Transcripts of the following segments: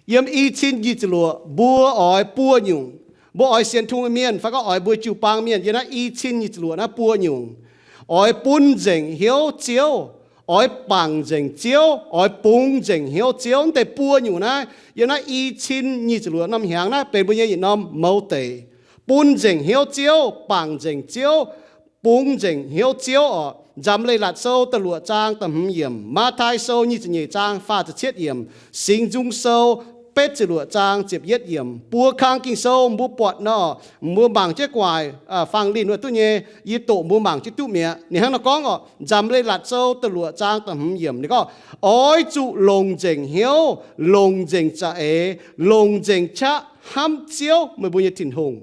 Yiem i cin nyic ziepc luoqc mbuo oix buo nyungc, mbuo oix sienx Tin-Hungh mienh fai gorngv oix mbuo jiu-baang mienh yiem naaiv i cin nyic ziepc luoqc naaiv buo nyungc, oix bun nzengc hnyouv Ziouv, oix bangc nzengc Ziouv, oix bungx nzengc hnyouv Ziouv. Mv deix buo nyungc naaiv yiem naaiv i cin nyic ziepc luoqc norm hnyangx naaiv benx mbuo nyei yietc norm mouz deic. Bun nzengc hnyouv Ziouv, bangc nzengc Ziouv, bungx nzengc hnyouv Ziouv oc. Nzamc Leiz-Latc Sou da'luoqc zaang da'hmz yiemc, Matv^tai Sou nyic ziepc nyeic zaang faah ziepc cietv yiemc, Singx Nzung Sou betv ziepc luoqc zaang ziepc yietv yiemc. Buo kang Ging-Sou mbuo buatc nor, mbuo mangc jienv gu'nguaaic, fangx linh wuov duqv nyei, yie doqc mbuo mangc jienv duqv mi'aqv. Ninh hnangv nor gorngv oc, Nzamc Leiz-Latc Sou da'luoqc zaang da'hmz yiemc ninh gorngv, oix zuqc longc nzengc hnyouv, longc nzengc za'eix, longc nzengc qaqv hnamv Ziouv, meih mbuo nyei Tin-Hungh.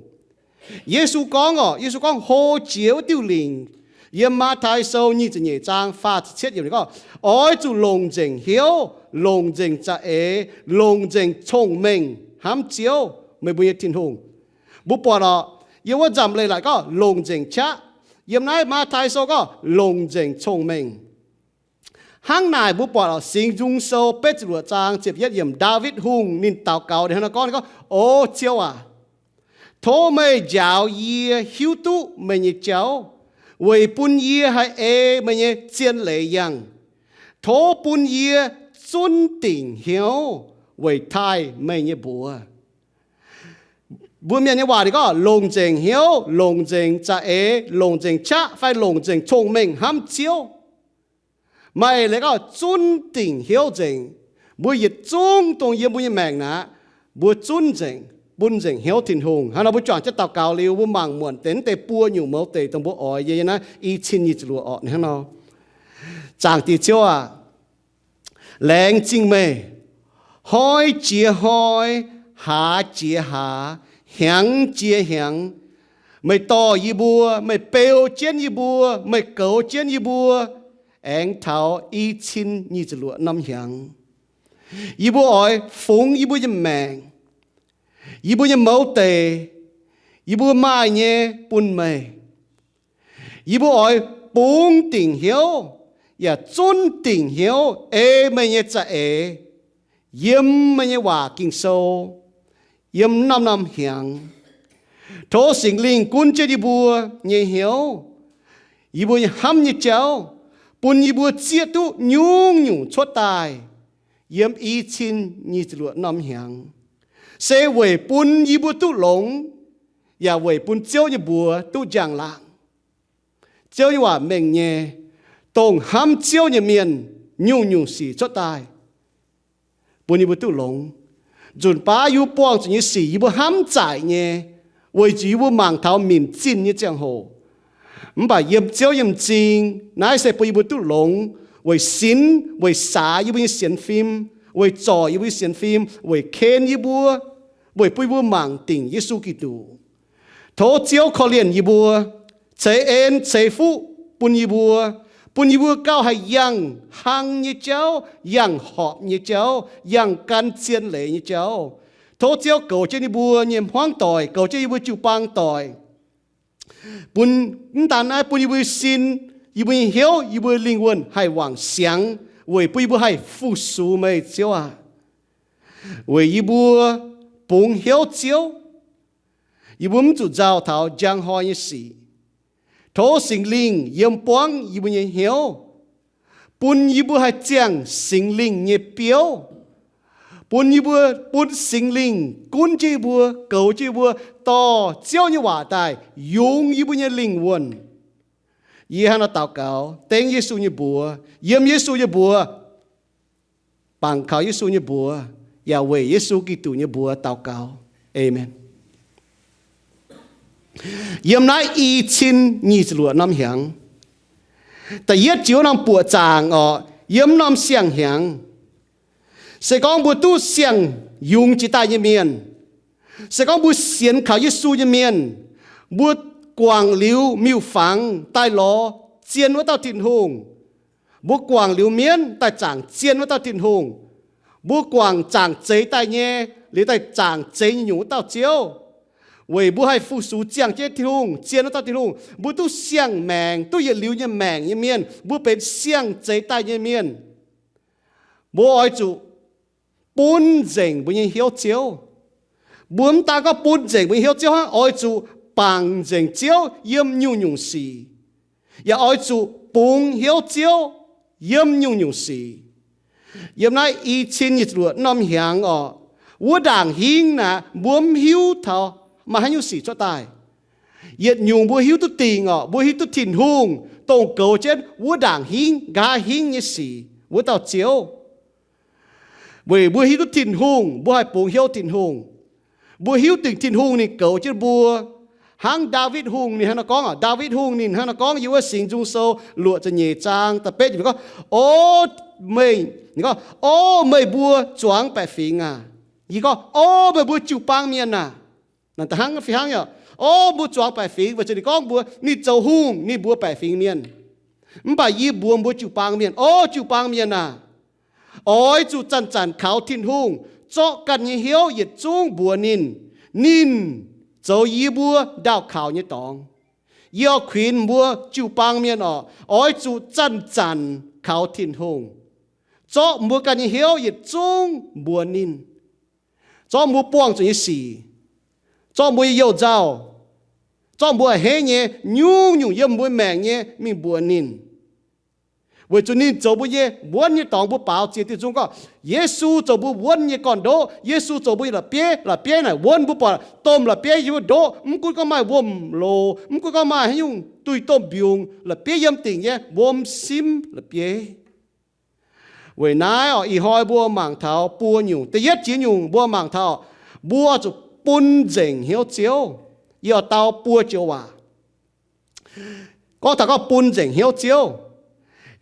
Yesu gorngv oc, Yesu gorngv hlo jiex wuov diuh lingc, yiem Matv^tai Sou nyic ziepc nyeic zaang faah ziepc cietv yiemc ninh gorngv, oix zuqc longc nzengc hnyouv, longc nzengc za'eix, longc nzengc cong-mengh hnamv Ziouv, meih mbuo nyei Tin-Hungh. Mbuo buatc oc, yiem wuov Nzamc Leiz-Latc gorngv longc nzengc qaqv. Yiem naaiv Matv^tai Sou gorngv longc nzengc cong-mengh. Hnangv naaic mbuo buatc oc, Singx Nzung Sou betv ziepc luoqc zaang ziepc yietv yiemc, Ndaawitv Hungh ninh daux gaux hnangv naaiv gorngv, ninh gorngv, O Ziouv aac, tov meih njaaux yie hiuv duqv meih nyei jauv, weic bun yie haih ei meih nyei zien leiz yangh. Tov bun yie zunv dingc hnyouv weic taaih meih nyei mbuox. Mbuo Mienh nyei waac ninh gorngv, longc nzengc hnyouv, longc nzengc za'eix, longc nzengc qaqv fai longc nzengc cong-mengh hnamv Ziouv. Maaih leiz gorngv zunv dingc hnyouv nzengc. Mbuo yietc zungv dongh yiem mbuo nyei maengc naaic, mbuo zunv nzengc, bun nzengc hnyouv Tin-Hungh. Hnangv nor mbuo juangc jienv daux gaux liuz, mbuo mangc muonc deix naaiv deix buo nyungc mouz deic dongh mbuo oix nyei yiem naaiv i cin nyic ziepc luoqc orqc hnangv nor. Zaangc Diex Ziouv aac, laengz zingh meih, hnoi jiex hnoi, hlaax jiex hlaax, hnyangx jiex hnyangx, meih dorh yie mbuo, meih beu jienv yie mbuo, meih goux jienv yie mbuo, aengx taux i cin nyic ziepc luoqc norm hnyangx. Yie mbuo oix fungx yie mbuo nyei maengc, yie mbuo nyei mouz deic, yie mbuo maaih nyei bun meih. Yie mbuo oix bungx dingc hnyouv yaac zunv dingc hnyouv ei meih nyei za'eix yiem meih nyei waac Ging-Sou yiem norm-norm hnyangx. Tov Singx Lingh gunv jienv yie mbuo nyei hnyouv, yie mbuo nyei hnamv nyei jauv, bun yie mbuo zieqv duqv nyungc-nyungc cuotv daaih yiem i cin nyic ziepc luoqc norm hnyangx, se weic bun yie mbuo duqv longx, yaac weic bun Ziouv nyei mbuox duqv njang-laangc. Ziouv nyei waac mengh nyei, dongh hnamv Ziouv nyei mienh nyungc-nyungc sic cuotv daaih bun yie mbuo duqv longx. Nzunc baav yie mbuo buangh zuqc nyei sic yie mbuo hnamv zaic nyei, weic zuqc yie mbuo mangc taux minc zinh nyei ziangh hoc. Mv baac yiem Ziouv nyei m'zing, naaiv se bun yie mbuo duqv longx, weic sinx, weic saax yie mbuo nyei sienx fim, weic zorc yie mbuo nyei sienx fim, weic ken yie mbuo, weic bun yie mbuo mangc dingc Yesu Giduc. Tov Ziouv korv-lienh yie mbuo, ceix en ceix fuqv bun yie mbuo, bun yie mbuo gauh haih yangh hlang nyei jauv, yangh horpc nyei jauv, yangh gan zien leiz nyei jauv. Tov Ziouv goux jienv yie mbuo nyei hmuangv doic, goux jienv yie mbuo jiu-baang doic, bun, mv daan naaiv, bun yie mbuo nyei sin, yie mbuo nyei hnyouv, yie mbuo lingh wuonh haih wangc siangx, weic bun yie mbuo haih fu-sux meih, Ziouv aac. Weic yie mbuo bungx hnyouv Ziouv, yie mbuo mv zuqc nzauh taux njang hnoi nyei sic. Tov Singx Lingh yiem buangv yie mbuo nyei hnyouv, bun yie mbuo haih ziangh Singx Lingh nyei biouv, bun yie mbuo, bun Singx Lingh gunv jienv yie mbuo, goux jienv yie mbuo, dorh Ziouv nyei waac daaih yungz yie mbuo nyei lingh wuonh. Yie hnangv nor daux gaux dengv Yesu nyei mbuox, yiem Yesu nyei mbuox, bangc kaux Yesu nyei mbuox, yaac weic Yesu Giduc nyei mbuox daux gaux. Aamen. Yiem naaiv i cin nyic ziepc luoqc norm hnyangx, da'yietv jiex wuov norm buoqc zaangc orqc, yiem norm siang-hnyangx, se gorngv mbuo duqv siang-yungz jiex daaih nyei mienh, se gorngv mbuo sienx kaux Yesu nyei mienh, mbuo guangc liuz miuc-fangx daaih lorz zien wuov dauh Tin-Hungh, mbuo guangc liuz mienv daaih zaangc zien wuov dauh Tin-Hungh, mbuo guangc zaangc zeix daaih nyei, liuz daaih zaangc zeix nyei nyungc wuov dauh Ziouv, weic mbuo haih fu-sux ziangh jienv Tin-Hungh, zien wuov dauh Tin-Hungh, mbuo duqv siang-maengc, duqv yietc liuz nyei maengc nyei mienh, mbuo benx siang zeix daaih nyei mienh. Mbuo oix zuqc bun nzengc mbuo nyei hnyouv Ziouv. Mbuo mv daan gorngv bun nzengc mbuo nyei hnyouv Ziouv hnangv, oix zuqc bangc nzengc Ziouv yiem nyungc-nyungc sic, yaac oix zuqc bungx hnyouv Ziouv yiem nyungc-nyungc sic. Yiem naaiv i cin nyic ziepc luoqc norm hnyangx orqc, wuov ndaangc hingv naaic mbuo mv hiuv taux maaih haaix nyungc sic cuotv daaih. Yietc nyungc mbuo hiuv duqv dingc orqc, mbuo hiuv duqv Tin-Hungh dongh goux jienv wuov ndaangc hingv nqa'haav hingv nyei sic, wuov dauh Ziouv. Weic mbuo hiuv duqv Tin-Hungh, mbuo haih bungx hnyouv Tin-Hungh. Mbuo hiuv dingc Tin-Hungh ninh goux jienv mbuo. Hnangv Ndaawitv Hungh ninh hnangv naaiv gorngv, Ndaawitv Hungh ninh hnangv naaiv gorngv yiem wuov Singx Nzung Sou luoqc ziepc nyeic zaang da'betv gorngv, O meih, gorngv, O meih mbuo zuangx baeqc fingx aac. Yie gorngv, O meih mbuo jiu-baang mienh aac. Hnangv fih hnangv, O mbuo zuangx baeqc fingx, weic zuqc ninh gorngv mbuo, ninh zoux hungh, ninh mbuox baeqc fingx mienh. Mv baac yie mbuox mbuo jiu-baang mienh, O jiu-baang mienh aac, oix zuqc zanc-zanc kaux Tin-Hungh, zorqv ganh nyei hnyouv yietc zungv mbuox ninh. Ninh zoux yie mbuo ndaauh kaux nyei dorngx. Yie oix kuinx mbuo jiu-baang mienh orqc, oix zuqc zanc-zanc kaux Tin-Hungh, zorqv mbuo ganh nyei hnyouv yietc zungv mbuox ninh, zorqv mbuo buangh zuqc nyei sic, zorqv mbuo nyei you-nzauh, zorqv mbuo a'hneiv nyei nyungc-nyungc yiem mbuo maengc nyei mingh mbuox ninh. Weic zuqc ninh zoux mbuo nyei wuonv nyei dorngx. Mbuo baaux ziex diuh nzung gorngv, Yesu zoux mbuo wuonv nyei gorn-ndoqv. Yesu zoux mbuo nyei la'bieiv. La'bieiv naaic wuonv, mbuo buatc domh la'bieiv yiem wuov ndoqv, mv gunv gorngv maaih wuom-loc, mv gunv gorngv maaih haaix nyungc duih domh mbiungc, la'bieiv yiem dingc nyei wuom simv la'bieiv. Weic naaiv orqc, ih hnoi mbuo mangc taux buo nyungc. Da'yietv jiex nyungc mbuo mangc taux, mbuo zuqc bun nzengc hnyouv Ziouv. Yie oix dau buo joux waac gorngv taux gorngv bun nzengc hnyouv Ziouv.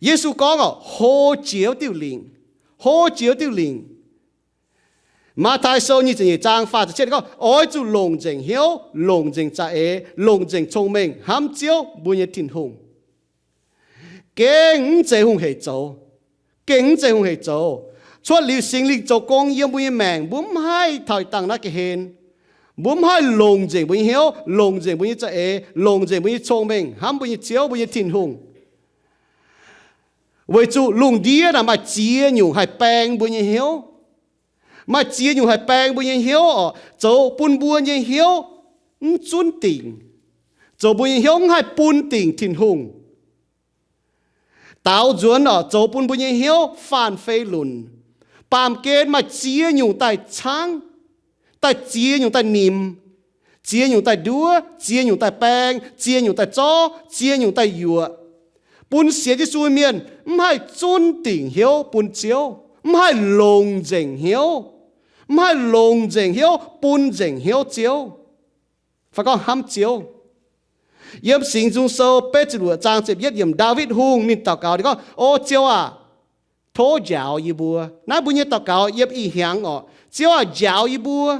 Yesu gorngv orqc, hlo jiex diuh lingc, hlo jiex diuh lingc. Matv^taai Sou nyic ziepc nyeic zaang faah ziepc cietv gorngv, oix zuqc longc nzengc hnyouv, longc nzengc za'eix, longc nzengc cong-mengh hnamv Ziouv mbuo nyei Tin-Hungh. Gengh mv zeiz hungh hec zoux. Gengh mv zeiz hungh hec zoux. Cuotv liuz Singx Lingh zoux gong yiem mbuo nyei maengc, mbuo mv haih taux dangh naaiv ga'hlen. Mbuo mv haih longc nzengc mbuo nyei hnyouv, longc nzengc mbuo nyei za'eix, longc nzengc mbuo nyei cong-mengh hnamv mbuo nyei Ziouv, mbuo nyei Tin-Hungh. Weic zuqc lungh ndiev naaic maaih ziex nyungc haih baeng mbuo nyei hnyouv. Maaih ziex nyungc haih baeng mbuo nyei hnyouv orqc, zoux bun mbuo nyei hnyouv mv zunv dingc, zoux mbuo nyei hnyouv mv haih bun dingc Tin-Hungh. Daaux nzuonx orqc, zoux bun mbuo nyei hnyouv faanh fei lunc. Baamh gen maaih ziex nyungc daaih caangv, daaih ziex nyungc daaih nimc, ziex nyungc daaih nduov, ziex nyungc daaih baeng, ziex nyungc daaih zorv, ziex nyungc daaih yuoqc. Bun sienx Yesu mienh mv haih zunv dingc hnyouv bun Ziouv, mv haih longc nzengc hnyouv, mv haih longc nzengc hnyouv bun nzengc hnyouv Ziouv, fai gorngv hnamv Ziouv. Yiem Singx Nzung Sou betv ziepc luoqc zaang ziepc yietv yiemc, Ndaawitv Hungh ninh daux gaux, ninh gorngv, O Ziouv aac, tov njaaux yie mbuo. Naaiv mbuo nyei daux gaux yiem ih hnyangx orqc. Ziouv aac, njaaux yie mbuo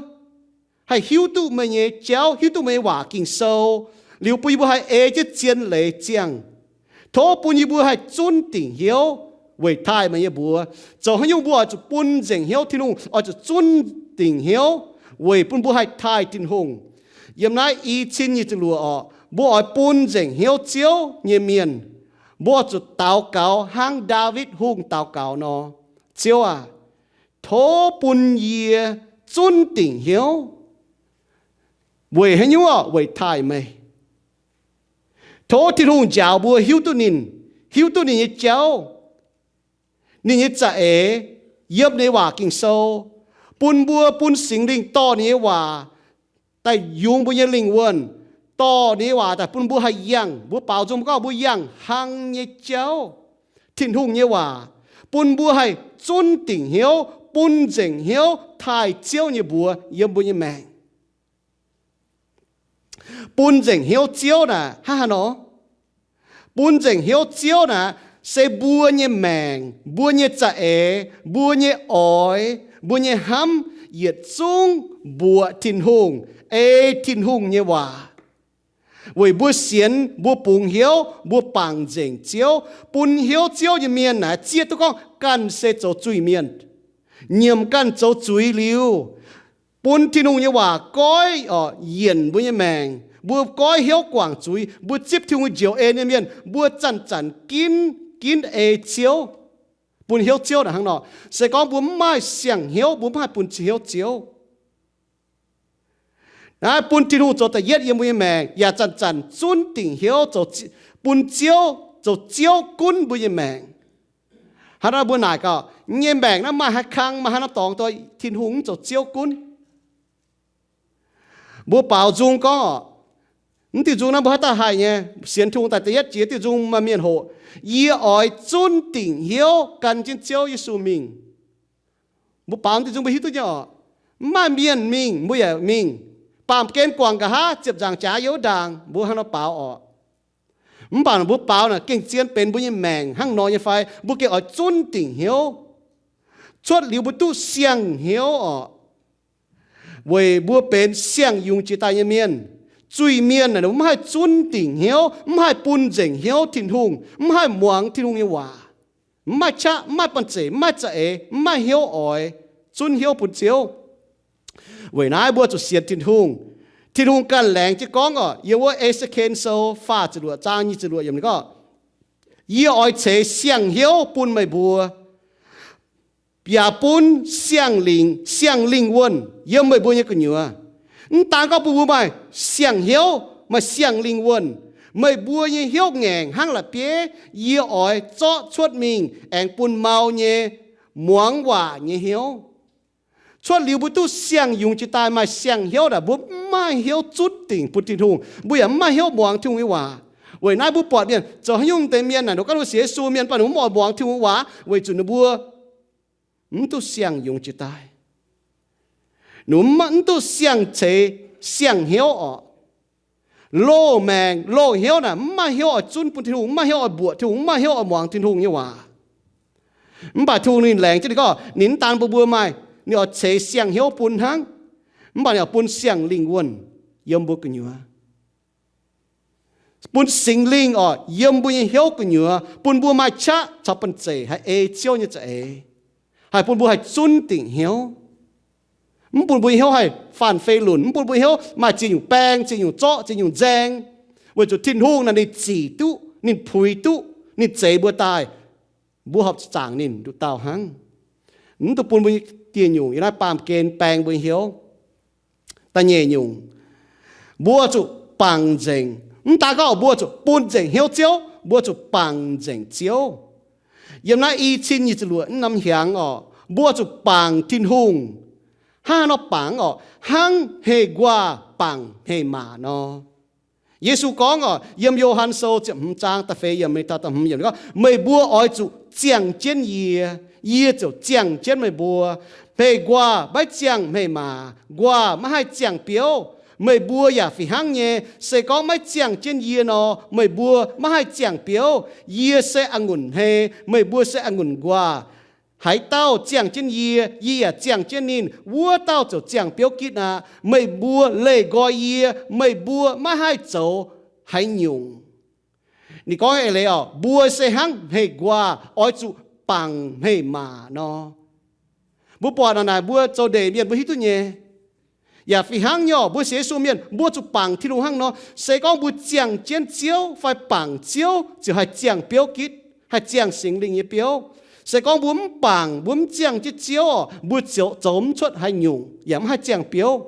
haih hiuv duqv meih nyei jauv, hiuv duqv meih nyei waac Ging-Sou, liuz bun yie mbuo haih ei jienv zien leiz ziangh. Tov bun yie mbuo haih zunv dingc hnyouv weic taaih meih nyei mbuox. Zoux haaix nyungc mbuo oix zuqc bun nzengc hnyouv, Tin-Hungh oix zuqc zunv dingc hnyouv weic bun mbuo haih taaih Tin-Hungh. Yiem naaiv i cin nyic ziepc luoqc orqc, mbuo oix bun nzengc hnyouv Ziouv nyei mienh, mbuo oix zuqc daux gaux hnangv Ndaawitv Hungh daux gaux nor, Ziouv aac, tov bun yie zunv dingc hnyouv. Weic haaix nyungc orqc? Weic taaih meih. Tov Tin-Hungh njaaux mbuo hiuv duqv ninh, hiuv duqv ninh nyei jauv, ninh nyei za'eix, yiem ninh nyei waac Ging-Sou, bun mbuo bun Singx Lingh dorh ninh nyei waac daaih yungz mbuo nyei lingh wuonh, dorh ninh nyei waac daaih bun mbuo haih yangh. Mbuo baaux nzung mbuo gorngv mbuo yangh hlang nyei jauv, Tin-Hungh nyei waac, bun mbuo haih zunv dingc hnyouv, bun nzengc hnyouv taaih Ziouv nyei mbuox yiem mbuo nyei maengc. Bun nzengc hnyouv Ziouv naaic hnangv haaix nor? Bun nzengc hnyouv Ziouv naaic se mbuo nyei maengc, mbuo nyei za'eix, mbuo nyei oix, mbuo nyei hnamv yietc zungv mbuoqc Tin-Hungh, ei Tin-Hungh nyei waac. Weic mbuo sienx, mbuo bungx hnyouv, mbuo bangc nzengc Ziouv, bun hnyouv Ziouv nyei mienh naaic zieqv duqv gorngv ganh se zoux zuiz-mienh, nyiemc ganh zoux zuiz liuz, bun Tin-Hungh nyei waac goiv orqc yienc mbuo nyei maengc, mbuo goiv hnyouv guangc zuiz, mbuo zipv Tin-Hungh njoux en nyei mienh, mbuo zanc-zanc ginv, ginv ei Ziouv. bun hnyouv Ziouv naaic hnangv nor. Se gorngv mbuo mv maaih siang-hnyouv, mbuo mv haih bun hnyouv Ziouv. Naaiv bun Tin-Hungh zoux da'yietv yiem mbuo nyei maengc, yaac zanc-zanc zunv dingc hnyouv zoux, bun Ziouv zoux Ziouv gunv mbuo nyei maengc. Hnangv naaiv mbuo naaic gaax, yie nyei maengc naaiv maaih haaix kang, maaih haaix norm dorngx dorh Tin-Hungh mv zoux Ziouv gunv? Mbuo baaux nzung gorngv oc, mv diuh nzung naaiv mbuo haaix dauh haih nyei, sienx Tin-Hungh daaih da'yietv jiex diuh nzung maaih mienh hoqc, yie oix zunv dingc hnyouv gan jienv Ziouv Yesu mingh. Mbuo baaux diuh nzung mbuo hiuv duqv nyei oc. Mv maaih mienh mingh, mbuo yaac mingh. Baamh gen guangc nqa'haav ziepc nzaangc jaax yiem wuov ndaangc, mbuo hnangv nor baaux oc. Mv baac mbuo baaux naaic gengh zien benx mbuo nyei maengc hnangv nor nyei fai? Mbuo gengh oix zunv dingc hnyouv. Cuotv liuz mbuo duqv siang-hnyouv oc, weic mbuo benx siang-yungz jiex daaih nyei mienh. Zuiz-mienh naaic mv haih zunv dingc hnyouv, mv haih bun nzengc hnyouv Tin-Hungh, mv haih muangx Tin-Hungh nyei waac, mv maaih qaqv, mv maaih banh zeic, mv maaih za'eix, mv maaih hnyouv oix zunv hnyouv bun Ziouv. Weic naaiv mbuo zuqc sienx Tin-Hungh. Tin-Hungh ganh laengz jienv gorngv oc, yiem wuov E^se^ken Sou faah ziepc luoqc zaang nyic ziepc luoqc yiemc ninh gorngv, yie oix ceix siang-hnyouv bun meih mbuo, yaac bun siang-lingc, siang-lingh wuonh yiem meih mbuo nyei gu'nyuoz. Mv daan gorngv bun mbuo maaih siang-hnyouv, maaih siang-lingh wuonh, meih mbuo nyei hnyouv ngaengc hnangv la'bieiv, yie oix zorqv cuotv mingh aengx bun mau nyei, muangx waac nyei hnyouv. Cuotv liuz mbuo duqv siang-yungz jiex daaih maaih siang-hnyouv naaic, mbuo mv maaih hnyouv zunv dingc bun Tin-Hungh, mbuo yaac mv maaih hnyouv muangx Tin-Hungh nyei waac. Weic naaiv mbuo buatc mienh zoux haaix nyungc deix mienh naaic, ninh gorngv ninh sienx Yesu mienh, mv baac ninh mv oix muangx Tin-Hungh waac, weic zuqc ninh mbuo mv duqv siang-yungz jiex daaih. Ninh mv duqv siang-ceix siang-hnyouv orqc. Loz-maengc loz-hnyouv naaic mv maaih hnyouv oix zunv bun Tin-Hungh, mv maaih hnyouv oix mbuoqc Tin-Hungh, mv maaih hnyouv oix muangx Tin-Hungh nyei waac. Mv baac Tin-Hungh ninh laengz jienv ninh gorngv, ninh mv daan bun mbuo maaih, ninh oix ceix siang-hnyouv bun hnangv, mv baac ninh oix bun siang-lingh wuonh yiem mbuo gu'nyuoz. Bun Singx Lingh orqc yiem mbuo nyei hnyouv gu'nyuoz, bun mbuo maaih qaqv caux banh zeic haih ei Ziouv nyei za'eix, haih bun mbuo haih zunv dingc hnyouv. Mv bun mbuo nyei hnyouv haih faanh fei lunc, mv bun mbuo nyei hnyouv maaih ziex nyungc baeng, ziex nyungc zorqv, ziex nyungc nzaeng, weic zuqc Tin-Hungh naaic ninh zic duqv, ninh puix duqv, ninh zeix mbuo daaih, mbuo horpc zaangc ninh nduqc dauh hnangv. Mv duqv bun mbuo nyei dieh nyungc yiem naaiv baamh gen baeng mbuo nyei hnyouv. Da'nyeic nyungc, mbuo zuqc bangc nzengc. Mv daan gorngv mbuo zuqc bun nzengc hnyouv Ziouv, mbuo zuqc bangc nzengc Ziouv. Yiem naaiv i cin nyic ziepc luoqc norm hnyangx orqc, mbuo zuqc bangc Tin-Hungh. Hnangv haaix nor bangc orqc? Hnangv hmeiv nquaah bangc hmeiv maac nor. Yesu gorngv orqc, yiem Yo^han Sou ziepc hmz zaang da'feix yiemc mingh taux da'hmz yiemc gorngv, meih mbuo oix zuqc ziangh jienv yie, yie ziouc ziangh jienv meih mbuo. Hmeiv nquaah maiv ziangh hmeiv maac, nquaah maiv haih ziangh biouv. Meih mbuo yaac fih hnangv nyei. Se gorngv maiv ziangh jienv yie nor, meih mbuo maiv haih ziangh biouv. Yie se a'ngunc hmei, meih mbuo se a'ngunc nquaah. Haaix dauh ziangh jienv yie, yie yaac ziangh jienv ninh, wuov dauh ziouc ziangh biouv gitv aqv. Meih mbuo leih nqoi yie, meih mbuo maiv haih zoux haaix nyungc. Ninh gorngv eix leiz orqc, mbuo se hnangv hmeiv nquaah oix zuqc bangc hmeiv maac nor. Mbuo buatc naaic, mbuo zoux ndeic mienh mbuo hiuv duqv nyei. Yaac fih hnangv nyei orqc, mbuo sienx Yesu mienh mbuo zuqc bangc Tin-Hungh hnangv nor. Se gorngv mbuo ziangh jienv Ziouv fai bangc Ziouv ziouc haih ziangh biouv gitv, haih ziangh Singx Lingh nyei biouv. Se gorngv mbuo mv bangc, mbuo mv ziangh jienv Ziouv orqc, mbuo ziouc zoux mv cuotv haaix nyungc, yaac mv haih ziangh biouv.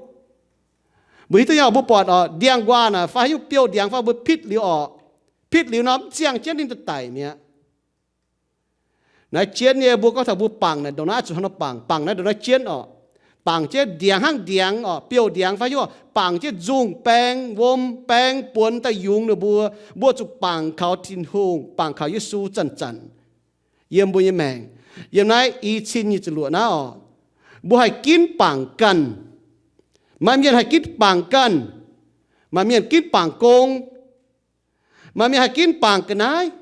Mbuo hiuv duqv nyei orqc, mbuo buatc orqc, ndiangx-nquaah naaic fai haaix nyungc biouv-ndiangx fai mbuo pitv liuz orqc, pitv liuz nor mv ziangh jienv ninh daaih daic mi'aqv. Naaiv jienv nyei mbuo gorngv taux mbuo bangc naaic ndongc naaiv zuqc hnangv nor bangc, bangc naaiv ndongc naaiv jienv orqc. Bangc jienv ndiangx hnangv ndiangx orqc, biouv-ndiangx fai haaix nyungc, bangc jienv nzungh baeng wuom baeng buonx daaih yungz ninh mbuo. Mbuo zuqc bangc kaux Tin-Hungh, bangc kaux Yesu zanc-zanc yiem mbuo nyei maengc. Yiem naaiv i cin nyic ziepc luoqc naaiv orqc, mbuo haih ginv bangc ganh. Maaih mienh haih ginv bangc ganh. Maaih mienh ginv bangc gong. Maaih mienh haih ginv bangc ga'naaiv.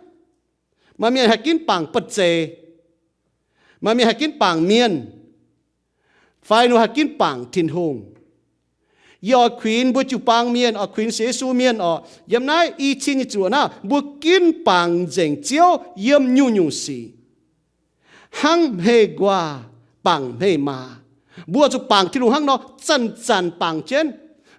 Maaih mienh haih ginv bangc banh zeic. Maaih mienh haih ginv bangc mienh. Fai ninh haih ginv bangc Tin-Hungh. Yie oix kuinx mbuo jiu-baang mienh, oix kuinx sienx Yesu mienh orqc, yiem naaiv i cin nyic ziepc luoqc naaiv, mbuo ginv bangc nzengc Ziouv yiem nyungc-nyungc sic. Hnangv hmeiv nquaah bangc hmeiv maac, mbuo zuqc bangc Tin-Hungh hnangv nor zanc-zanc bangc jienv.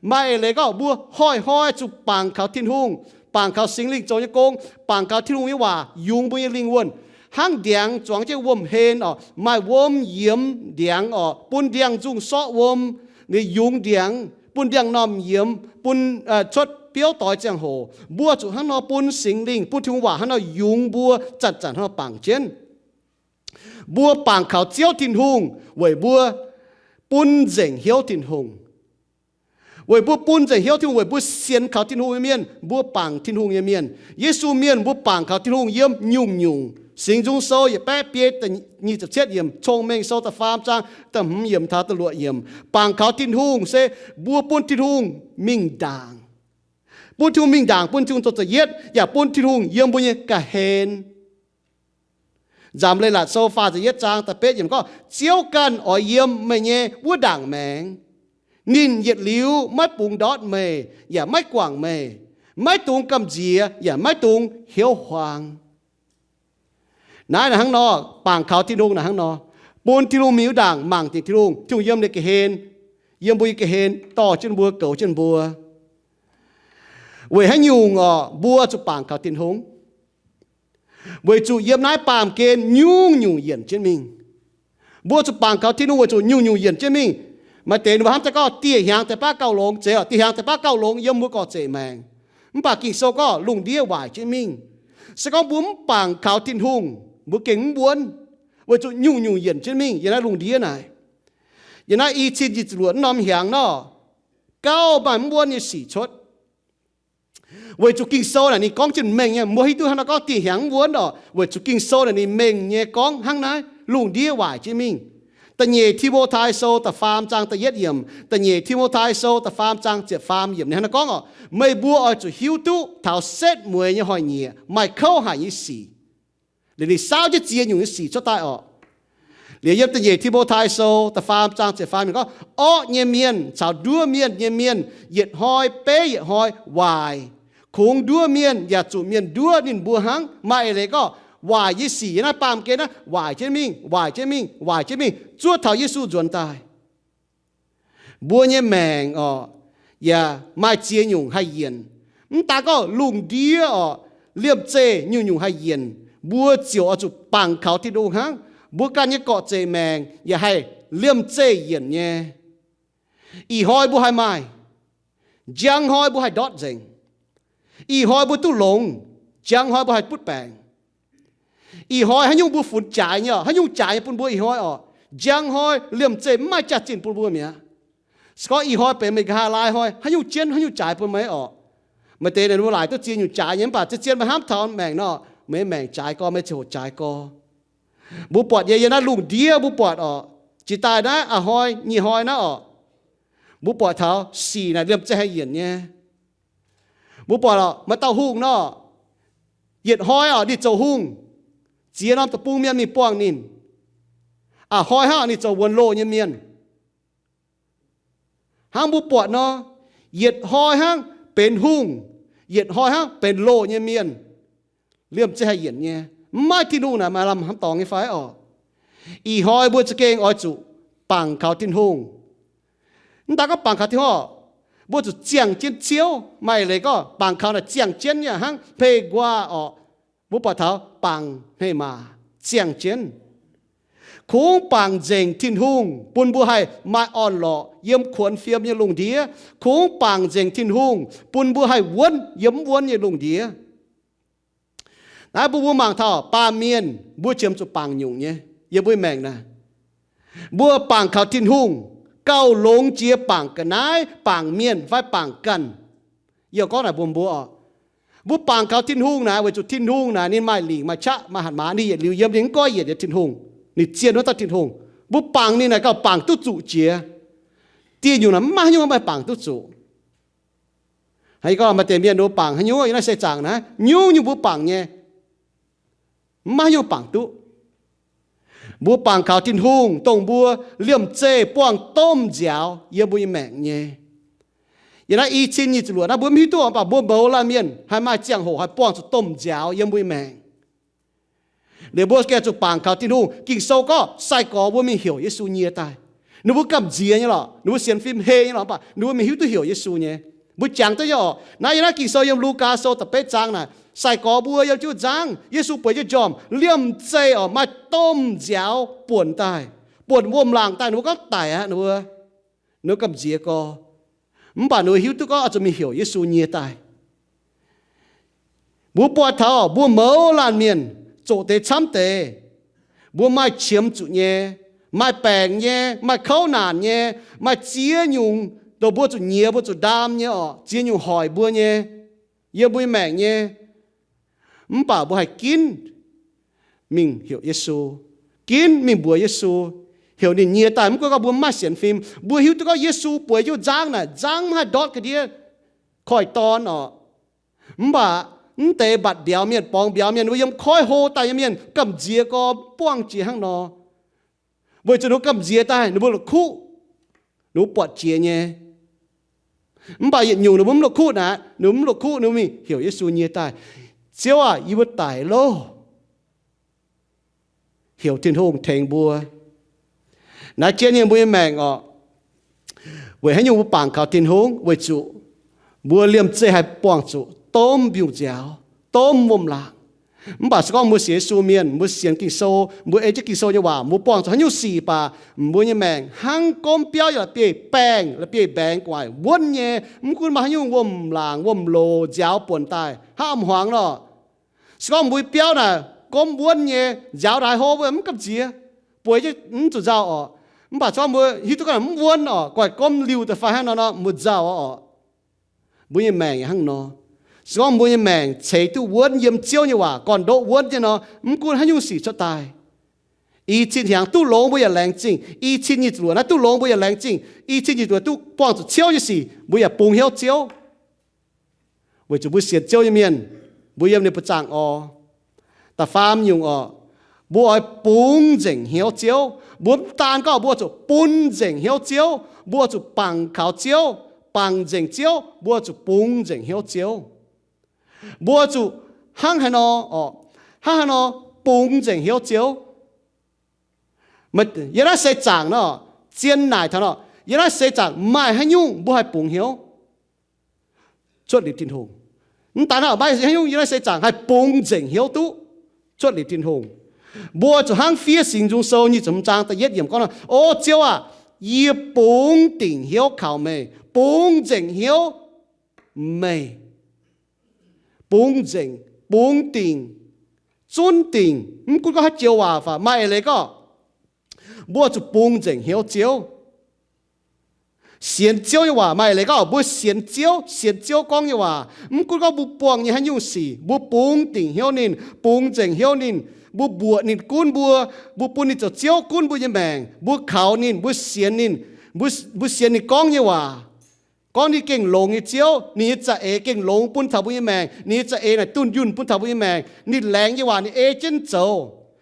Maaih eix leiz gorngv mbuo hnoi-hnoi zuqc bangc kaux Tin-Hungh, bangc kaux Singx Lingh zoux nyei gong, bangc kaux Tin-Hungh nyei waac yungz mbuo nyei lingh wuonh. hnangv ndiangx zuangx jienv wuom-hlen oc, maaih wuom yiemx ndiangx oc, bun ndiangx-nzungh sorqv wuom, ninh yungz ndiangx, bun ndiangx-normh yiemx, bun cuotv biouv doix ziangh hoc. Mbuo zuqc hnangv nor bun Singx Lingh, bun Tin-Hungh waac hnangv nor yungz mbuo, zanc-zanc hnangv nor bangc jienv. Mbuo bangc kaux Ziouv Tin-Hungh weic mbuo bun nzengc hnyouv Tin-Hungh. Weic mbuo bun nzengc hnyouv Tin-Hungh, weic mbuo sienx kaux Tin-Hungh nyei mienh, mbuo bangc Tin-Hungh nyei mienh. Yesu mienh mbuo bangc kaux Tin-Hungh yiem nyungc-nyungc. Singx Nzung Sou yietc baeqv biei nyic ziepc cietv yiemc, Cong-Mengh Sou da'faam zaang da'hmz yiemc taux da'luoqc yiemc. Bangc kaux Tin-Hungh se mbuo bun Tin-Hungh mingh ndaangc. Bun Tin-Hungh mingh ndaangc, bun Tin-Hungh zoux da'yietv, yaac bun Tin-Hungh yiem mbuo nyei ga'hlen. Nzamc Leiz-Latc Sou faah ziepc yietv zaang da'betv yiemc gorngv, Ziouv ganh oix yiem meih nyei wuov ndaangc maengx. Ninh yietc liuz maiv bungx ndortv meih, yaac maiv guangc meih, maiv dungx gamh nziex, yaac maiv dungx hnyouv huaang. Naaiv naaic hnangv nor, bangc kaux Tin-Hungh naaic hnangv nor, bun Tin-Hungh mingh wuov ndaangc, mangc dingc Tin-Hungh, Tin-Hungh yiem ninh ga'hlen, yiem mbuo nyei ga'hlen dorh jienv mbuo, goux jienv mbuo. Weic haaix nyungc orqc, mbuo zuqc bangc kaux Tin-Hungh? Weic zuqc yiem naaiv baamh gen nyungc-nyungc yienc jienv mingh. Mbuo zuqc bangc kaux Tin-Hungh weic zuqc nyungc-nyungc yienc jienv mingh. Maaih deix ninh mbuo hnamv daaih gorngv dieh hnyangx deix baav gauh longx, zeiz oc, dieh hnyangx deix baav gauh longx yiem mbuo gorqv-zeic maengc. Mv baac Ging-Sou gorngv lungh ndiev waaic jienv mingh. Se gorngv mbuo mv bangc kaux Tin-Hungh, mbuo gengh mv wuonv, weic zuqc nyungc-nyungc yienc jienv mingh yiem naaiv lungh ndiev naaic. Yiem naaiv i cin nyic ziepc luoqc norm hnyangx nor, gauh maaih mv wuonv nyei sic cuotv. Weic zuqc Ging-Sou naaic ninh gorngv jienv mengh nyei, mbuo hiuv duqv hnangv nor gorngv dieh hnyangx mv wuonv orqc, weic zuqc Ging-Sou naaic ninh mengh nyei gorngv hnangv naaiv, lungh ndiev waaic jienv mingh. Da'nyeic Ti^mo^tai Sou da'faam zaang da'yietv yiemc, Da'nyeic Ti^mo^tai Sou da'faam zaang ziepc faam yiemc ninh hnangv naaiv gorngv orqc, meih mbuo oix zuqc hiuv duqv taux setv mueiz nyei hnoi-nyieqc maaih kouv haic nyei sic. Liuz ninh saauv jienv ziex nyungc nyei sic cuotv daaih orqc. Liuz yiem Da'nyeic Ti^mo^tai Sou da'faam zaang ziepc faam yiemc gorngv, orqv nyei mienh caux nduov mienh nyei mienh yietc hnoi beiv yietc hnoi waaic. Kungx nduov mienh yaac zuqc mienh nduov ninh mbuo hnangv. Maaih eix leiz gorngv waaic nyei sic yiem naaiv baamh gen naaiv waaic jienv mingh, waaic jienv mingh, waaic jienv mingh, zuov taux Yesu nzuonx daaih. Mbuo nyei maengc orqc, yaac maaih ziex nyungc haih yienc. Mv daaih gorngv lungh ndiev orqc, liemh zeih nyungc-nyungc haih yienc. Mbuo ziouc oix zuqc bangc kaux Tin-Hungh hnangv. Mbuo ganh nyei gorqv-zeic maengc yaac haih liemh zeih yienc nyei. Ih hnoi mbuo haih maaih, njang hnoi mbuo haih ndortv nzengc. Ih hnoi mbuo duqv longx, njang hnoi mbuo haih butv baengc. Ih hnoi haaix nyungc mbuo funx jaaix nyei orqc, haaix nyungc jaaix nyei bun mbuo ih hnoi orqc, njang hnoi liemh zeih mv maaih jaax-zinh bun mbuo mi'aqv. Se gorngv ih hnoi benx meih nqa'haav laai hnoi, haaix nyungc jienv haaix nyungc jaaix bun meih orqc. Maaih deix ninh mbuo laaic duqv ziex nyungc jaaix nyei, mv baac zien-zien meih hnamv taux maengc nor, meih maengc jaaix gorx, meih ziouc hoqc jaaix gorx. Mbuo buatc nyei yiem naaiv lungh ndiev mbuo buatc orqc, jiex daaih naaiv a'hnoi nyic hnoi naaiv orqc, mbuo buatc taux sic naaic liemh zeih haih yienc nyei. Mbuo buatc orqc, maaih dauh hungh nor, yietc hnoi orqc ninh zoux hungh, ziex norm deic-bung mienh mingh buangh ninh. A'hnoi hnangv orqc ninh zoux wuonx loh nyei mienh. Hnangv mbuo buatc nor, yietc hnoi hnangv benx hungh, yietc hnoi hnangv benx loh nyei mienh. Liemh zeih haih yienc nyei. Mv maaih Tin-Hungh naaic maaih lamh hnamv dorngx nyei fai orqc? Ih hnoi mbuo za'gengh oix zuqc bangc kaux Tin-Hungh. Mv daaih gorngv bangc kaux Tin-Hungh orqc, mbuo zuqc ziangh jienv Ziouv. Maaih leiz gorngv bangc kaux naaic ziangh jienv nyei hnangv hmei nquaah orqc. Mbuo buatc taux bangc hmei maac ziangh jienv. Kungx bangc nzengc Tin-Hungh bun mbuo haih maaih orn-lorqc yiem kuonx fiem nyei lungh ndiev. Kungx bangc nzengc Tin-Hungh bun mbuo haih wuonv yiem mv wuonv nyei lungh ndiev. Naaiv mbuo, mbuo mangc taux baamh mienh mbuo qiemx zuqc bangc nyungc nyei. Yiem mbuo maengc naaic, mbuo bangc kaux Tin-Hungh gauh longx jiex bangc ga'naaiv, bangc mienh fai bangc ganh. Yie gorngv naaic mbuox mbuo orqc, mbuo bangc kaux Tin-Hungh naaic weic zuqc Tin-Hungh naaic ninh maaih lingc maaih qaqv maaih hatc maaz, ninh yietc liuz yiem ninh mv goiv yienc nyei Tin-Hungh, ninh zien wuov dauh Tin-Hungh. Mbuo bangc ninh naaic gauh bangc duqv zuqc jiex. Dieh nyungc naaic mv maaih haaix nyungc maaih bangc duqv zuqc. Hnangv yie gorngv maaih deix mienh mbuo bangc haaix nyungc yiem naaiv seix zaangc naaiv, nyungc-nyungc mbuo bangc nyei, mv maaih haaix nyungc bangc duqv. Mbuo bangc kaux Tin-Hungh, dongh mbuo liemh zeih buangh domh nziaaux yiem mbuo nyei maengc nyei. Yiem naaiv i cin nyic ziepc luoqc naaiv mbuo mv hiuv duqv, mv baac mbuo mouz laanh mienh haih maaih ziangh hoc haih buangh zuqc domh nziaaux yiem mbuo nyei maengc. Liuz mbuo gengh zuqc bangc kaux Tin-Hungh. Ging-Sou gorngv sai-gorx mbuo mingh heuc Yesu nyie daaih, ninh mbuo gamh nziex nyei lorqc, ninh mbuo sienx fim heh nyei lorqc, mv baac ninh mbuo mingh hiuv duqv heuc Yesu nyei. Mbuo jangx duqv nyei orqc. Naaiv yiem naaiv Ging-Sou yiem Lugaa Sou da'betv zaang naaic, sai-gorx mbuo yiem jienv wuov nzangv, Yesu bueix jienv njormh, liemh zeih orqc maaih domh nziaaux buonc daaih, buonc wuom-laangc daaih. Ninh mbuo gorngv daic aqv, ninh mbuo, ninh mbuo gamh nziex gorx. Mv baac ninh mbuo hiuv duqv gorngv oix zuqc mingh heuc Yesu nyie daaih. Mbuo buatc taux mbuo mouz laanh mienh zoqc deix camv deix, mbuo maaih qiemx zuqc nyei, maaih baengc nyei, maaih kouv naanc nyei, maaih ziex nyungc dongh mbuo zuqc nyiex, mbuo zuqc ndaam nyei orqc, ziex nyungc hoic mbuo nyei, yiem mbuo nyei maengc nyei. Mv baac mbuo haih ginv mingh heuc Yesu, ginv mingh mbuox Yesu, heuc ninh nyie daaih. Mv gunv gorngv mbuo mv maaih sienx fim, mbuo hiuv duqv gorngv Yesu bueix jienv nzangv naaic, nzangv mv haih ndortv ga'ndiev koiv-dorn orqc. Mv baac mv deix mbatc mbiauz mienh, borngz mbiauz mienh, ninh mbuo yiem koiv-hlo daaih nyei mienh gamh nziex gorx buangh jiex hnangv nor. Weic zuqc ninh mbuo gamh nziex daaih, ninh mbuo la'kuqv, ninh mbuo buatc jiex nyei. Mv baac yietc nyungc ninh mbuo mv la'kuqv naaic, ninh mbuo mv la'kuqv, ninh mbuo mingh heuc Yesu nyie daaih, Ziouv aah, yie mbuo daic loh. Heuc Tin-Hungh tengx mbuo. Naaiv jienv nyei mbuo nyei maengc orqc, weic haaix nyungc mbuo bangc kaux Tin-Hungh? Weic zuqc mbuo liemh zeih haih buangh zuqc domh mbiungc nziaaux, domh wuom-laangc. Mv baac se gorngv mbuo sienx Yesu mienh, mbuo sienx Ging-Sou, mbuo ei jienv Ging-Sou nyei waac, mbuo buangh zuqc haaix nyungc sic baac, mbuo nyei maengc hnangv gomv biauv yaac la'bieiv-baengh, la'bieiv-mbaengx gu'nguaaic wuonv nyei. Mv gunv maaih haaix nyungc wuom-laangc, wuom-loc, nziaaux buonc daaih hnangv a'hmuangx nor, se gorngv mbuo biauv naaic gomv wuonv nyei, nziaaux ndaaix hlo mbuo mv gamh nziex, bueix jienv mv zuqc nzauh orqc. Mv baac se gorngv mbuo hiuv duqv gorngv mv wuonv orqc, guaih gomv liuh daaih fai hnangv nor nor, mbuo nzauh orqc. Mbuo nyei maengc yaac hnangv nor. Se gorngv mbuo nyei maengc ceix duqv wuonv yiem Ziouv nyei waac, gorn-ndoqv wuonv nyei nor, mv gunv haaix nyungc sic cuotv daaih, i cin hnyangx duqv longx mbuo yaac laengz zingh, i cin nyic ziepc luoqc naaiv duqv longx mbuo yaac laengz zingh, i cin nyic ziepc luoqc duqv buangh zuqc ciouv nyei sic, mbuo yaac bungx hnyouv Ziouv. Weic zuqc mbuo sienx Ziouv nyei mienh, mbuo yiem ninh mbuo zaangc orv. Da'faam nyungc orqc, mbuo oix bungx nzengc hnyouv Ziouv. Mbuo mv daan gorngv mbuo zuqc bun nzengc hnyouv Ziouv, mbuo zuqc bangc kaux Ziouv, bangc nzengc Ziouv, mbuo zuqc bungx nzengc hnyouv Ziouv. Mbuo zuqc hnangv haaix nor orqc, hnangv haaix nor bungx nzengc hnyouv Ziouv? Yiem naaiv seix zaangc nor, zien naaic taux nor, yiem naaiv seix zaangc maaih haaix nyungc mbuo haih bungx hnyouv? Cuotv liuz Tin-Hungh. Mv daan hnangv, maaih haaix nyungc yiem naaiv seix zaangc haih bungx nzengc hnyouv duqv? Cuotv liuz Tin-Hungh. Mbuo zuqc hnangv Fiev Singx Nzung Sou nyic ziepc hmz zaang da'yietv yiemc gorngv nor, O Ziouv aah! Yie bungx dingc hnyouv kaux meih, bungx nzengc hnyouv meih. Bungx nzengc, bungx dingc, zunv dingc, mv gunv gorngv haaix joux waac fai maaih eix leiz gorngv, mbuo zuqc bungx nzengc hnyouv Ziouv. Sienx Ziouv nyei waac maaih eix leiz gorngv mbuo sienx Ziouv, sienx Ziouv gorngv nyei waac. Mv gunv gorngv mbuo buangh nyei haaix nyungc sic, mbuo bungx dingc hnyouv ninh, bungx nzengc hnyouv ninh, mbuo mbuoqc ninh gunv mbuo, mbuo bun ninh zoux Ziouv gunv mbuo nyei maengc, mbuo kaux ninh, mbuo sienx ninh, mbuo, mbuo sienx ninh gorngv nyei waac. Gorngv ninh gengh longx nyei Ziouv, ninh nyei za'eix gengh longx bun taux mbuo nyei maengc, ninh nyei za'eix naaic dunh yunh bun taux mbuo nyei maengc, ninh laengz nyei waac ninh ei jienv zoux.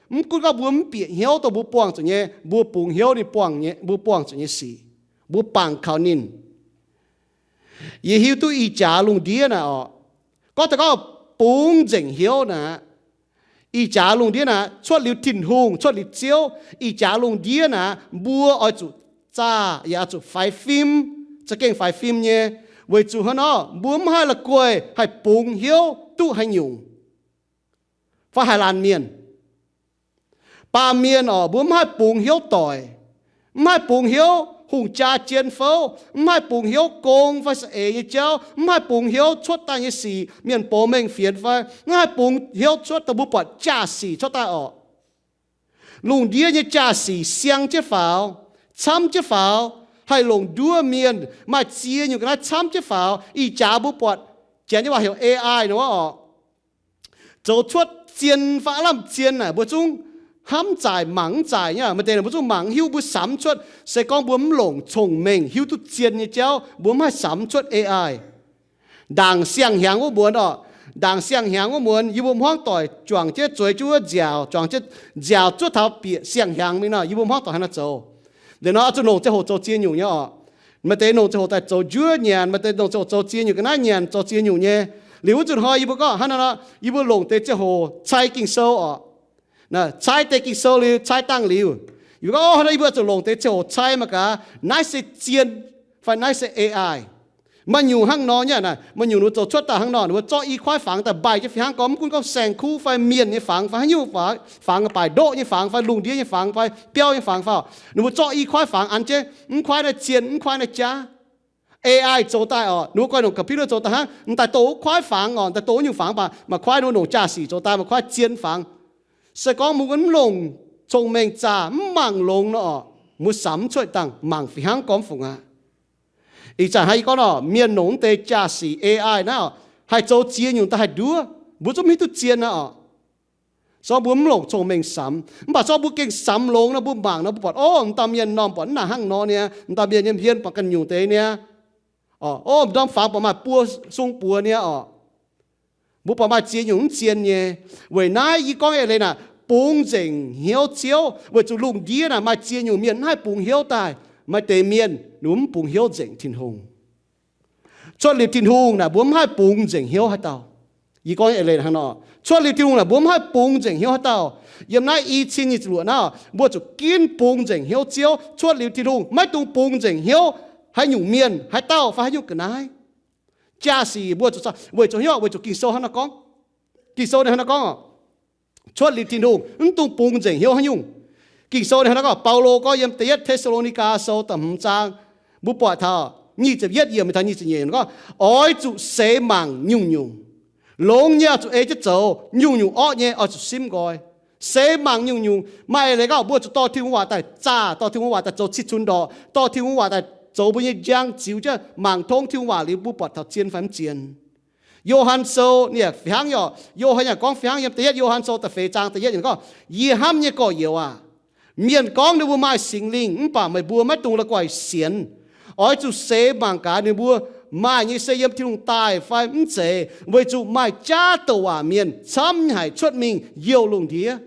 Mv gunv gorngv mbuo mv bieqc hnyouv dongh mbuo buangh zuqc nyei, mbuo bungx hnyouv ninh buangh nyei, mbuo buangh zuqc nyei sic, mbuo bangc kaux ninh. Yie hiuv duqv ih jaax lungh ndiev naaic orqc, gorngv taux gorngv bungx nzengc hnyouv naaic, ih jaax lungh ndiev naaic cuotv liuz Tin-Hungh, cuotv liuz Ziouv, ih jaax lungh ndiev naaic mbuo oix zuqc zaah yaac oix zuqc faix fim, za'gengh faix fim nyei. Weic zuqc hnangv nor mbuo mv haih la'guaih haih bungx hnyouv duqv haaix nyungc fai haaix laanh mienh. Baamh mienh orqc, mbuo mv haih bungx hnyouv doic, mv haih bungx hnyouv hungh jaa jien fouv, mv haih bungx hnyouv gong fai za'eix nyei jauv, mv haih bungx hnyouv cuotv daaih nyei sic, mienh box mengh fienx fai, mv haih bungx hnyouv cuotv daaih mbuo buatc jaa-sic cuotv daaih orqc. Lungh ndiev nyei jaa-sic siang jienv faaux, camv jienv faaux, haih longc nduov mienh, maaih ziex nyungc ga'naaiv camv jienv faaux. Ih jaax mbuo buatc janx nyei waac heuc A I nor orqc, zoux cuotv zien fai aav lamh zien naaic mbuo zungv hnamv zaaic mangc mv zaaic nyei. Maaih deix mbuo zungv mangc mv hiuv, mbuo samx cuotv. Se gorngv mbuo mv longc cong-mengh hiuv duqv zien nyei jauv, mbuo mv haih samx cuotv A I. Ndaangc siang-hnyangx wuov muonz orqc, ndaangc siang-hnyangx wuov muonz yie mbuo hmuangv doic juangc jienv zueiz jienv wuov nziaauc, juangc jienv nziaauc zuov taux bieqc siang-hnyangx mingh nor, yie mbuo hmuangv doic haaix nor zoux? Liuz nor oix zuqc longc ziangh hoc zoux ziex nyungc nyei orqc. Maaih deix longc ziangh hoc daaih zoux njuov nyanc, maaih deix longc ziangh hoc zoux ziex nyungc ga'naaiv nyanc, zoux ziex nyungc nyei. Liuz wuov nzunc hnoi yie mbuo gorngv hnangv nor, yie mbuo longc deix ziangh hoc cai Ging-Sou orqc. Cai deix Ging-Sou liuz, cai dangh liuz, yie mbuo gorngv, O, hnangv nor yie mbuo zuqc longc deix ziangh hoc cai mangc gaax, naaiv se zien fai naaiv se A I. Maaih nyungc hnangv nor nyei naaic, maaih nyungc ninh mbuo zoux cuotv daaih hnangv nor, ninh mbuo zorqv i kuaaiv fangx daaih mbaih jienv fih hnangv gorngv mv gunv gorngv saeng-kuv fai mienh nyei fangx fai haaix nyungc fangx, fangx baaic ndoqv nyei fangx fai lungh ndiev nyei fangx fai biauv nyei fangx fai, ninh mbuo zorqv i kuaaiv fangx an jienv, mv kuaaiv naaiv zien, mv kuaaiv naaiv jaav. A I zoux daaih oc, ninh mbuo guai longc computer zoux daaih hnangv, m'daaih doqc wuov kuaaiv fangx oc, m'daaih doqc wuov nyungc fangx baac maaih kuaaiv ninh mbuo longc jaa-sic zoux daaih maaih kuaaiv zien fangx. Se gorngv mbuo mv longc cong-mengh zaah, mv mangc longx nor oc, mbuo samx mv cuotv dangh mangc fih hnangv gorngv fungc aqv. Ih zanc hnangv yie gorngv nor, mienh longc mv deix jaa-sic A I naaiv oc, haih zoux ziex nyungc daaih haih nduov, mbuo zungv mv hiuv duqv zien aqv oc. Se gorngv mbuo mv longc cong-mengh samx, mv baac se gorngv mbuo gengh samx longx nor, mbuo mangc nor, mbuo buatc, o, m'dauh mienh m'normh buatc mv naaic hnangv nor niaa, m'dauh mienh yiem hmien buatc ganh nyungc deix niaa. O, m'normh fangx buatc maaih buo sung buoz niaa oc. Mbuo buatc maaih ziex nyungc mv zien nyei. Weic naaiv yie gorngv eix leiz naaic, bungx nzengc hnyouv Ziouv, weic zuqc lungh ndiev naaic maaih ziex nyungc mienh mv haih bungx hnyouv daaih. Maaih deix mienh ninh mbuo mv bungx hnyouv nzengc Tin-Hungh. Cuotv liuz Tin-Hungh naaic mbuo mv haih bungx nzengc hnyouv haaix dauh. Yie gorngv eix leiz hnangv nor, cuotv liuz Tin-Hungh naaic mbuo mv haih bungx nzengc hnyouv haaix dauh. Yiem naaiv i cin nyic ziepc luoqc naaiv, mbuo zuqc ginv bungx nzengc hnyouv Ziouv. Cuotv liuz Tin-Hungh maiv dungx bungx nzengc hnyouv haaix nyungc mienh, haaix dauh fai haaix nyungc ga'naaiv. Jaa-sic mbuo zuqc, weic zuqc hnyouv, weic zuqc Ging-Sou hnangv nor gorngv. Ging-Sou ninh hnangv nor gorngv, cuotv liuz Tin-Hungh mv dungx bungx nzengc hnyouv haaix nyungc. Ging-Sou ninh hnangv nor gorngv, Baulo gorngv yiem da'yietv Te^saa^lo^ni^gaa Sou da'hmz zaang, mbuo buatc taux nyic ziepc yietv yiem mingh taux nyic ziepc nyeic gorngv, oix zuqc seix mangc nyungc-nyungc. Longx nyei oix zuqc ei jienv zoux, nyungc-nyungc orqv nyei oix zuqc simv nqoi. Seix mangc nyungc-nyungc, maaih eix leiz gorngv mbuo zuqc dorh Tin-Hungh waac daaih zaah, dorh Tin-Hungh waac daaih zoux cih cunx ndorqc, dorh Tin-Hungh waac daaih zoux mbuo nyei njang ziux jienv, mangc tongv Tin-Hungh waac liuz mbuo buatc taux zien fai mv zien. Yo^han Sou ninh yaac fih hnangv oc, Yo^han yaac gorngv fih hnangv yiem da'yietv Yo^han Sou da'feix zaang da'yietv ninh gorngv, Yie hnamv nyei gorx-youz aac, mienh gorngv ninh mbuo maaih Singx Lingh mv baac meih mbuo maiv dungx la'guaih sienx. Oix zuqc seix mangc gaax ninh mbuo maaih nyei se yiem Tin-Hungh daaih fai mv zeiz, weic zuqc maaih jaav douc waac mienh camv haic cuotv mingh youh lungh ndiev.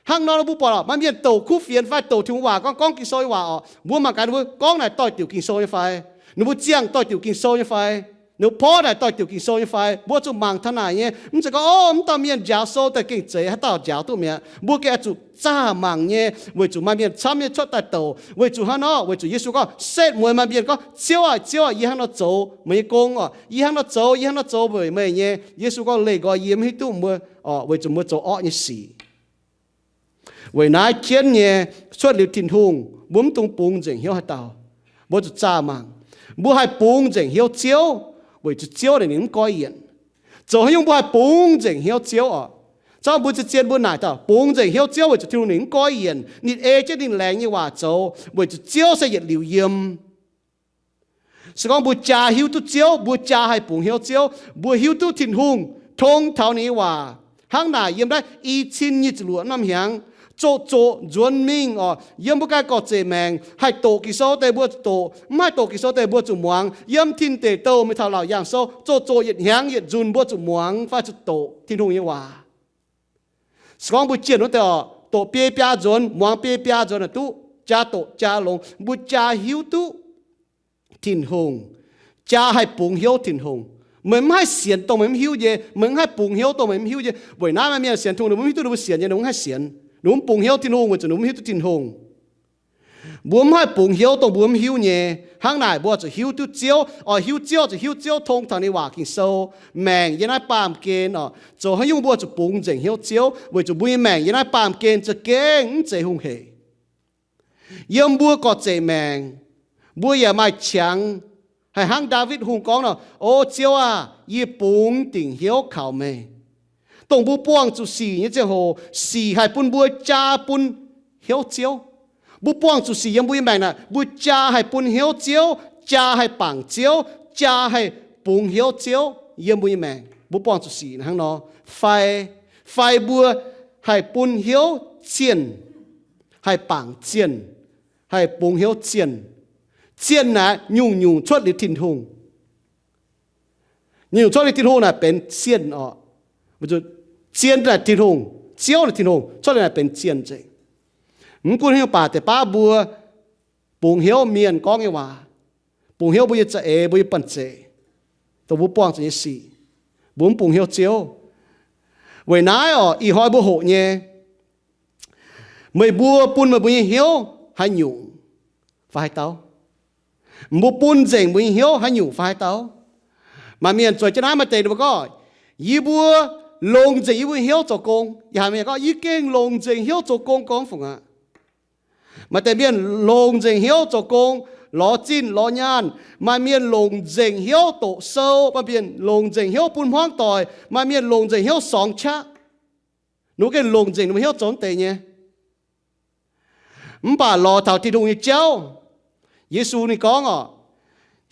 Hnangv nor mbuo buatc maaih mienh douc kuv fienx fai douc Tin-Hungh waac gorngv, gorngv Ging-Sou nyei waac oc, mbuo mangc gaax ninh mbuo gorngv naaic doix-diuc Ging-Sou nyei fai, ninh mbuo ziangh doix-diuc Ging-Sou nyei fai, ninh mbuo porv naaic doix-diuc Ging-Sou nyei fai, mbuo zuqc mangc taux naaic nyei. Mv zeiz gorngv, o, mv dauh mienh njaaux sou daaih gengh zeiz, haaix dauh njaaux duqv mi'aqv. Mbuo gengh oix zuqc zaah mangc nyei, weic zuqc maaih mienh camv nyei cuotv daaih douc. Weic zuqc hnangv nor, weic zuqc Yesu gorngv, setv mueiz maaih mienh gorngv, Ziouv aah, Ziouv aah, yie hnangv nor zoux meih nyei gong oc, yie hnangv nor zoux, yie hnangv nor zoux weic meih nyei. Yesu gorngv, leih nqoi yie, mv hiuv duqv mbuo, weic zuqc mbuo zoux orqv nyei sic. Weic naaiv jienv nyei, cuotv liuz Tin-Hungh mbuo mv dungx bungx nzengc hnyouv haaix dauh. Mbuo zuqc zaah mangc. Mbuo haih bungx nzengc hnyouv Ziouv, weic zuqc Ziouv naaic ninh mv goiv yienc. Zoux haaix nyungc mbuo haih bungx nzengc hnyouv Ziouv oc? Zorqv mbuo zien-zien mbuo naaic daaih bungx nzengc hnyouv Ziouv weic zuqc Tin-Hungh ninh mv goiv yienc, ninh ei jienv ninh laengz nyei waac zoux, weic zuqc Ziouv se yietc liuz yiem. Se gorngv mbuo jaa hiuv duqv Ziouv, mbuo jaa haih bungx hnyouv Ziouv, mbuo hiuv duqv Tin-Hungh tong taux ninh nyei waac. Hnangv naaic yiem naaiv i cin nyic ziepc luoqc norm hnyangx, zoqc zoqc nzuonx mingh oc, yiem mbuo ganh gorx-zeic maengc, haih doqc Ging-Sou deix mbuo zuqc doqc, mv haih doqc Ging-Sou deix mbuo zuqc muangx. Yiem Tin Deic Douh mingh taux Laauc Yaangh Sou, zoqc zoqc yietc hnyangx yietc nzunc mbuo zuqc muangx fai zuqc doqc Tin-Hungh nyei waac. Se gorngv mbuo jienh wuov deix oc, doqc biei biaa nzuonx, muangx biei biaa nzuonx naaic duqv, jaa doqc jaa longx, mbuo jaa hiuv duqv Tin-Hungh, jaa haih bungx hnyouv Tin-Hungh. Meih mv haih sienx dongh meih mv hiuv nyei. Meih mv haih bungx hnyouv dongh meih mv hiuv nyei. Weic naaiv maaih mienh sienx Tin-Hungh, ninh mbuo mv hiuv duqv ninh mbuo sienx nyei, ninh mbuo mv haih sienx. Ninh mbuo mv bungx hnyouv Tin-Hungh weic zuqc ninh mbuo mv hiuv duqv Tin-Hungh. Mbuo mv haih bungx hnyouv dongh mbuo mv hiuv nyei. Hnangv naaic mbuo zuqc hiuv duqv Ziouv. Oix hiuv Ziouv zuqc hiuv Ziouv tong taux ninh waac Ging-Sou, maengc yiem naaiv baamh gen oc. Zoux haaix nyungc mbuo zuqc bungx nzengc hnyouv Ziouv weic zuqc mbuo nyei maengc yiem naaiv baamh gen za'gengh mv zeiz hungh hec. Yiem mbuo gorx-zeic maengc, mbuo yaac maaih qangx haih hnangv Ndaawitv Hungh gorngv nor, O Ziouv aah! Yie bungx dingc hnyouv kaux meih. Dongh mbuo buangh zuqc sic nyei ziangh hoc, sic haih bun mbuo jaa bun hnyouv Ziouv. Mbuo buangh zuqc sic yiem mbuo nyei maengc naaic, mbuo jaa haih bun hnyouv Ziouv, jaa haih bangc Ziouv, jaa haih bungx hnyouv Ziouv yiem mbuo nyei maengc. Mbuo buangh zuqc sic hnangv nor, fai, fai mbuo haih bun hnyouv zienh, haih bangc zienh, haih bungx hnyouv zienh. Zienh naaic nyungc-nyungc cuotv liuz Tin-Hungh. Nyungc-nyungc cuotv liuz Tin-Hungh naaic benx zienh oc. Zien naaic Tin-Hungh, Ziouv naaic Tin-Hungh, cuotv liuz naaic benx zienh nzengc. Mv gunv haaix nyungc baac deix baav mbuo bungx hnyouv mienh gorngv nyei waac, bungx hnyouv mbuo nyei za'eix, mbuo nyei banh zeic, dongh mbuo buangh zuqc nyei sic. Mbuo mv bungx hnyouv Ziouv. Weic naaiv oc, ih hnoi mbuo hoqc nyei, meih mbuo bun meih mbuo nyei hnyouv haaix nyungc fai haaix dauh? Mbuo bun nzengc mbuo nyei hnyouv haaix nyungc fai haaix dauh? Maaih mienh zueiz jienv naaiv, maaih deix ninh mbuo gorngv, yie mbuo longc nzengc yie mbuo hnyouv zoux gong. Yie haiz mienh gorngv, yie gengh longc nzengc hnyouv zoux gong, gorngv fungc aqv. Maaih deix mienh longc nzengc hnyouv zoux gong, lorz zinh lorz nyaanh. Maaih mienh longc nzengc hnyouv doqc sou. Maaih mienh longc nzengc hnyouv bun hmuangv doic. Maaih mienh longc nzengc hnyouv sorngx qaqv. Ninh mbuo gengh longc nzengc ninh mbuo hnyouv zoux wuov deix nyei. Mv baac lorz taux Tin-Hungh nyei jauv, Yesu ninh gorngv orqc,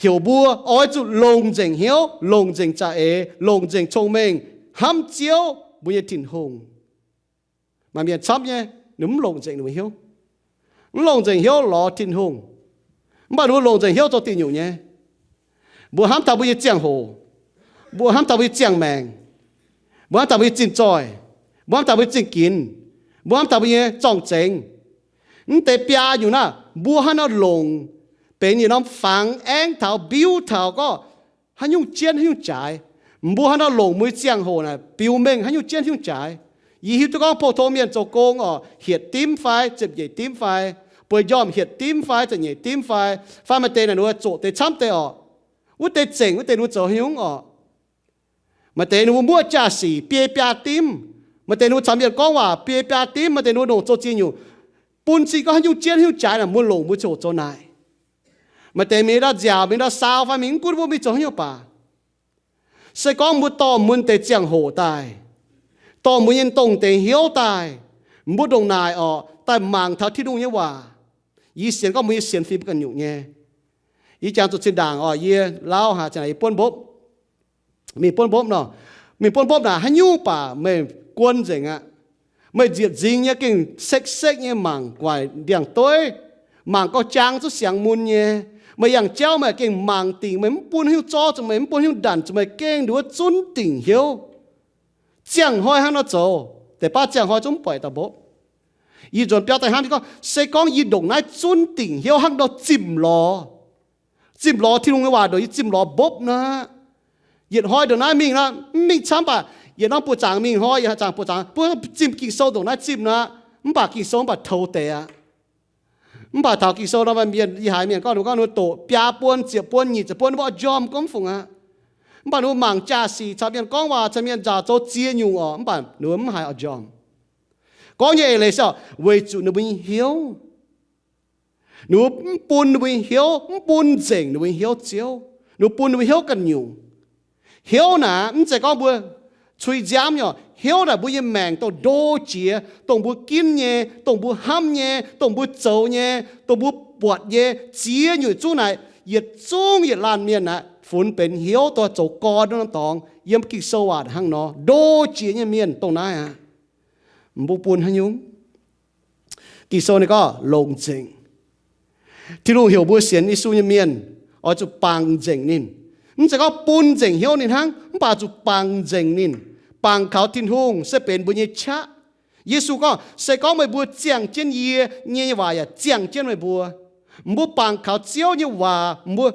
heuc mbuo oix zuqc longc nzengc hnyouv, longc nzengc za'eix, longc nzengc cong-mengh hnamv Ziouv, mbuo nyei Tin-Hungh. Maaih mienh camv nyei, ninh mv longc nzengc ninh mbuo hnyouv, mv longc nzengc hnyouv lorz Tin-Hungh. Mv baac ninh mbuo longc nzengc hnyouv zoux diuh nyungc nyei. Mbuo hnamv taux mbuo nyei ziangh hoc, mbuo hnamv taux mbuo nyei ziangh maengc, mbuo hnamv taux mbuo nyei zinh zoih, mbuo hnamv taux mbuo nyei zingh ginx, mbuo hnamv taux mbuo nyei zorng-zengx. Mv deix biaa nyungc naaiv, mbuo haaix nor longc, benx yietc norm fangx aengv taux mbiuv taux gorngv haaix nyungc jienv haaix nyungc jaaix. Mbuo haaix nor longc mbuo nyei ziangh hoc naaic biux mengh haaix nyungc jienv haaix nyungc jaaix. Yie hiuv duqv gorngv pou-tong mienh zoux gong orqc, hietc dimv fai ziepc nyeic dimv fai, bueix njormh hietc dimv fai ziepc nyeic dimv fai, fai maaih deix naaic ninh mbuo zoqc deix camv deix orqc. Wuov deix zengc wuov deix ninh mbuo zoux haaix nyungc orqc. Maaih deix ninh mbuo muoqv jaa-sic biei biaa dimv. Maaih deix ninh mbuo caux mienh gorngv waac biei biaa dimv. Maaih deix ninh mbuo longc zoux ziex nyungc, bun cing gorngv haaix nyungc jienv haaix nyungc jaaix naaic, mbuo longc mbuo ziouc zoux naaic. Maaih deix mingh ndau nziaauc, mingh ndau saau fai mingh mv gunv mbuo mingh zoux haaix nyungc baac, se gorngv mbuo dorh mbuo deix ziangh hoc daaih, dorh mbuo nyei dongh deix hnyouv daaih, mbuo ndongc naaic orqc, daaih mangc taux Tin-Hungh nyei waac. Yie sienx gorngv mbuo nyei sienx fim ganh nyungc nyei. Yie jangx zuqc zinh ndaangc orqc, yie lauh haic, zinh ndaangc yie buonv mbopv, mingh buonv mbopv nor, mingh buonv mbopv naaic haaix nyungc baac meih guon nzengc aqv. Meih nziepc nzingx nyei gengh sekv-sekv nyei mangc guaic ndiangx-dueiv, mangc gauh jaang zuqc siangx mun nyei. Meih yangh jauv meih gengh mangc dingc, meih mv bun haaix nyungc zorqv zuqc meih, mv bun haaix nyungc ndanc zuqc meih, gengh nduov zunv dingc hnyouv. Ziangh hnoi hnangv nor zoux, deix baav ziangh hnoi zungv mv buatc dauh mbopv. Yie nzuonx biauv daaih hnamv gorngv, se gorngv yie ndongc naaiv zunv dingc hnyouv hnangv nor zimh lorz, zimh lorz Tin-Hungh nyei waac ndongc yie zimh lorz mbopv nor, yietc hnoi ndongc naaiv mingh nor, mv mingh camv baac yietc norm buoqc zaangc mingh hnoi, yietc zaangc buoqc zaangc, mbuo zimh Ging-Sou ndongc naaiv zimh nor, mv baac Ging-Sou mv baac toux deix aqv. Mv baac taux Ging-Sou nor, maaih mienh, yie haiz mienh gorngv, ninh mbuo gorngv ninh mbuo doqc biaa buon, ziepc buon, nyic ziepc buon, ninh mbuo oix njormh gorngv fungc aqv. Mv baac ninh mbuo mangc jaa-sic, caux mienh gorngv waac, caux mienh nzaaux zoux ziex nyungc orqc, mv baac ninh mbuo mv haiz oix njormh. Gorngv nyei eix leiz se orqc, weic zuqc ninh mbuo nyei hnyouv, ninh mbuo mv bun ninh mbuo nyei hnyouv, mv bun nzengc ninh mbuo nyei hnyouv Ziouv. Ninh mbuo bun ninh mbuo hnyouv ganh nyungc. Hnyouv naaic mv zeiz gorngv mbuo cui nziaamv nyei orqc. Hnyouv naaic mbuo nyei maengc dongh ndo jiex, dongh mbuo ginv nyei, dongh mbuo hnamv nyei, dongh mbuo zoux nyei, dongh mbuo buatc nyei, ziex nyungc zungv naaic, yietc zungv yietc laanh mienh naaic funx benx hnyouv dongh zoux gorn wuov norm dorngx. Yiem Ging-Sou waac hnangv nor, ndo jiex nyei mienh dongh naaiv aqv. Mbuo bun haaix nyungc? Ging-Sou ninh gorngv longc nzengc. Tin-Hungh heuc mbuo sienx Yesu nyei mienh oix zuqc bangc nzengc ninh. Mv zeiz gorngv bun nzengc hnyouv ninh hnangv, mv baac zuqc bangc nzengc ninh. Bangc kaux Tin-Hungh se benx mbuo nyei qaqv. Yesu gorngv, se gorngv meih mbuo ziangh jienv yie, yie nyei waac yaac ziangh jienv meih mbuo. Mbuo bangc kaux Ziouv nyei waac, mbuo,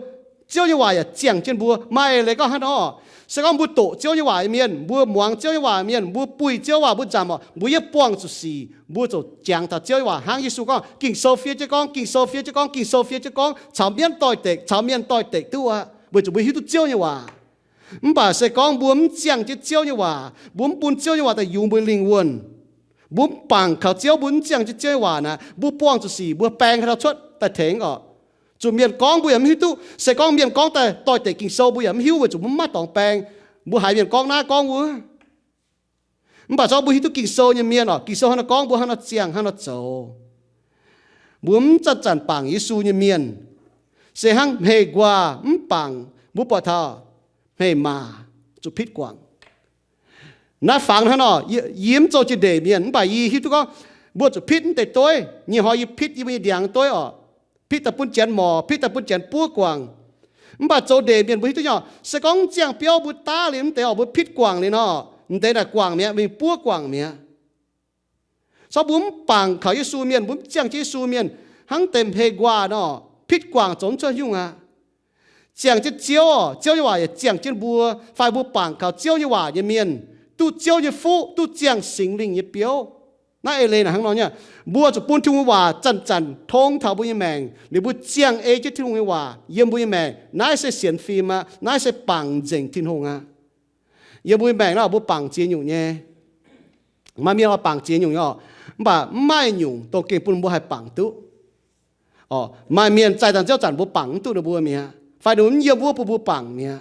Ziouv nyei waac yaac ziangh jienv mbuo. Maaih leiz gorngv hnangv nor, se gorngv mbuo doqc Ziouv nyei waac nyei mienh, mbuo muangx Ziouv nyei waac nyei mienh, mbuo buih Ziouv waac, mbuo nzamc orqc, mbuo yaac buangh zuqc sic, mbuo ziouc jangx taux Ziouv nyei waac. Hnangv Yesu gorngv, Ging-Sou fiev jienv gorngv, Ging-Sou fiev jienv gorngv, Ging-Sou fiev jienv gorngv, caux mienv doix-dekc, caux mienh doix-dekc duqv aqv, weic zuqc mbuo hiuv duqv Ziouv nyei waac. Mv baac se gorngv mbuo mv ziangh jienv Ziouv nyei waac, mbuo mv bun Ziouv nyei waac daaih yungz mbuo lingh wuonh, mbuo mv bangc kaux Ziouv, mbuo mv ziangh jienv Ziouv nyei waac naaic, mbuo buangh zuqc sic, mbuo baeng haaix dauh cuotv daaih tengx orqc? Zuqc mienh gorngv mbuo yaac mv hiuv duqv. Se gorngv mienh gorngv daaih doix-dekc Ging-Sou, mbuo yaac mv hiuv, weic zuqc mbuo mv maaih dorngx baeng. Mbuo haiz mienh gorngv naaiv gorngv wuov. Mv baac se gorngv mbuo hiuv duqv Ging-Sou nyei mienh orqc, Ging-Sou hnangv nor gorngv, mbuo hnangv nor ziangh, hnangv nor zoux. Mbuo mv zanc-zanc bangc Yesu nyei mienh, se hnangv hmei nquaah mv bangc, mbuo buatc taux hmei maac zuqc pitv guangc. Naaiv fangx hnangv nor, yie, yie mv zoux jiex ndeic mienh, mv baac yie hiuv duqv gorngv mbuo zuqc pitv mv deix dueiv. Nyic hnoi yie pitv yie mbuo nyei ndiangx dueiv orqc, pitv daaih bun janx morc, pitv daaih bun janx buov guangc. Mv baac zoux ndeic mienh mbuo hiuv duqv nyei orqc, se gorngv mv ziangh biouv mbuo daav liuz mv deix orqc, mbuo pitv guangc liuz nor, mv deix naaic guangc mi'aqv, mingh buov guangc mi'aqv. Corc mbuo mv bangc kaux Yesu mienh, mbuo mv ziangh jienv Yesu mienh, hnangv deix hmei nquaah nor, pitv guangc zoux mv cuotv nyungc aqv. Ziangh jienv Ziouv orqc, Ziouv nyei waac yaac ziangh jienv mbuo. Fai mbuo bangc kaux Ziouv nyei waac nyei mienh, duqv Ziouv nyei fuqv, duqv ziangh Singx Lingh nyei biouv. Naaiv eix leiz naaic hnangv nor nyei. Mbuo zuqc bun Tin-Hungh nyei waac zanc-zanc tong taux mbuo nyei maengc, liuz mbuo ziangh ei jienv Tin-Hungh nyei waac yiem mbuo nyei maengc. Naaiv se sienx fim aqv. Naaiv se bangc nzengc Tin-Hungh aqv. Yiem mbuo nyei maengc naaiv mbuo bangc ziex nyungc nyei. Maaih mienh oix bangc ziex nyungc nyei oc. Mv baac mv maaih nyungc dongh gengh bun mbuo haih bangc duqv. Oc, maaih mienh zaih dangh ziouv zanc mbuo bangc mv duqv ninh mbuo mi'aqv, fai ninh mbuo mv yiem wuov bun mbuo bangc mi'aqv.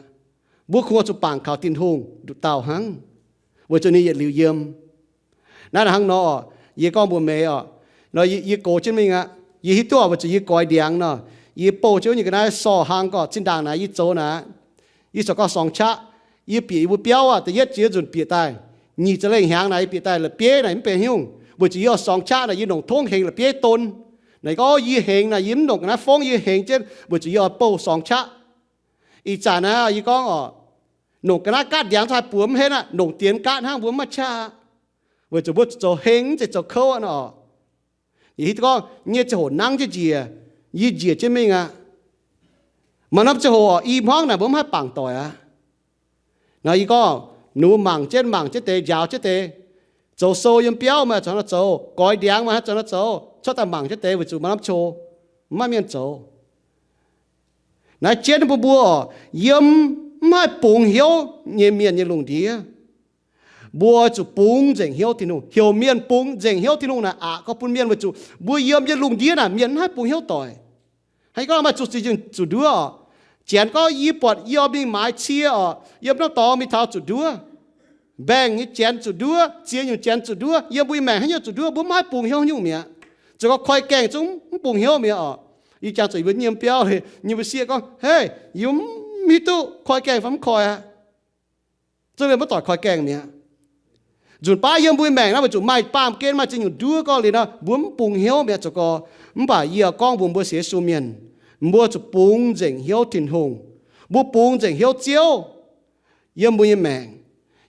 Mbuo kungx oix zuqc bangc kaux Tin-Hungh nduqc dauh hnangv, weic zuqc ninh yietc liuz yiem. Naaiv hnangv nor oc, yie gorngv mbuox meih oc, nor yie gox jienv mingh aqv. Yie hiuv duqv oc, weic zuqc yie goix ndiangx nor, yie bouh jienv wuov nyei ga'naaiv sorh hlang gorqv zinh ndaangc naaic yie zoux naaic, yie corc gorngv sorng qaqv. Yie bieqc yie mbuo biauv aqv, da'yietv ziex nzunc bieqc daaih, nyic ziepc lengh hnyangx naaic yie bieqc daaih la'bieiv naaic mv benx haaix nyungc, weic zuqc yie oix sorng qaqv naaic yie longc tongv hengx la'bieiv don. Naaic yie gorngv yie hengx naaic yie mv longc ga'naaiv fongv, yie hengx jienv weic zuqc yie oix bouh sorng qaqv. Ih zanc naaic yie gorngv oc, longc ga'naaiv gaatv ndiangx zungv haih buoz mv henv aqv, longc dienx gaatv hnangv mbuo mv maaih qaqv aqv. Weic zuqc mbuo zuqc zoux heng mv zeiz zoux kouv aqv nor oc. Yie hiuv duqv gorngv nyei ziangh hoc nangv jienv njiec, yie njiec jienv mingh aqv. Maaih norm ziangh hoc oc, i hmuangv naaic mbuo mv haih bangc doic aqv. Nor yie gorngv, ninh mbuo mangc jienv mangc jienv deix, njaaux jienv deix, zoux sou yiem biauv meih zuqc hnangv nor zoux, goix ndiangx meih zuqc hnangv nor zoux, cuotv daaih mangc jienv deix weic zuqc maaih norm ziangh hoc mv maaih mienh zoux. Naaiv jienv bun mbuo oc, yiem mv haih bungx hnyouv nyei mienh nyei lungh ndiev, mbuo zuqc bungx nzengc hnyouv Tin-Hungh. Heuc mienh bungx nzengc hnyouv Tin-Hungh naaic aqc gorngv bun mienh weic zuqc mbuo yiem nyei lungh ndiev naaic mienh mv haih bungx hnyouv doic. Haaix gorngv maaih zuqc ziex nyungc zuqc nduov oc. Janx gorngv yie buatc yie oix mingh maaiz cie oc, yiem norm dorngx mingh taux zuqc nduov. Mbaengc nyei janx zuqc nduov, ziex nyungc janx zuqc nduov, yiem mbuo nyei maengc haaix nyungc zuqc nduov, mbuo mv haih bungx hnyouv nyungc mi'aqv. Zoux gau koi gaengh zungv mv bungx hnyouv mi'aqv oc. Yie jangx zuqc yie mbuo nyei biauv, nyei mbuo sieqv gorngv, Hei, yie mv hiuv duqv koi gaengh fai mv koi aqv. Zungv mienh maiv doic koi gaengh mi'aqv. Nzunc baav yiem mbuo nyei maengc naaiv weic zuqc maaih baamh gen maaih ziex nyungc nduov gorngv liuz nor, mbuo mv bungx hnyouv mi'aqv zoux gau. Mv baac yie oix gorngv mbuox mbuo sienx Yesu mienh, mbuo zuqc bungx nzengc hnyouv Tin-Hungh. Mbuo bungx nzengc hnyouv Ziouv yiem mbuo nyei maengc.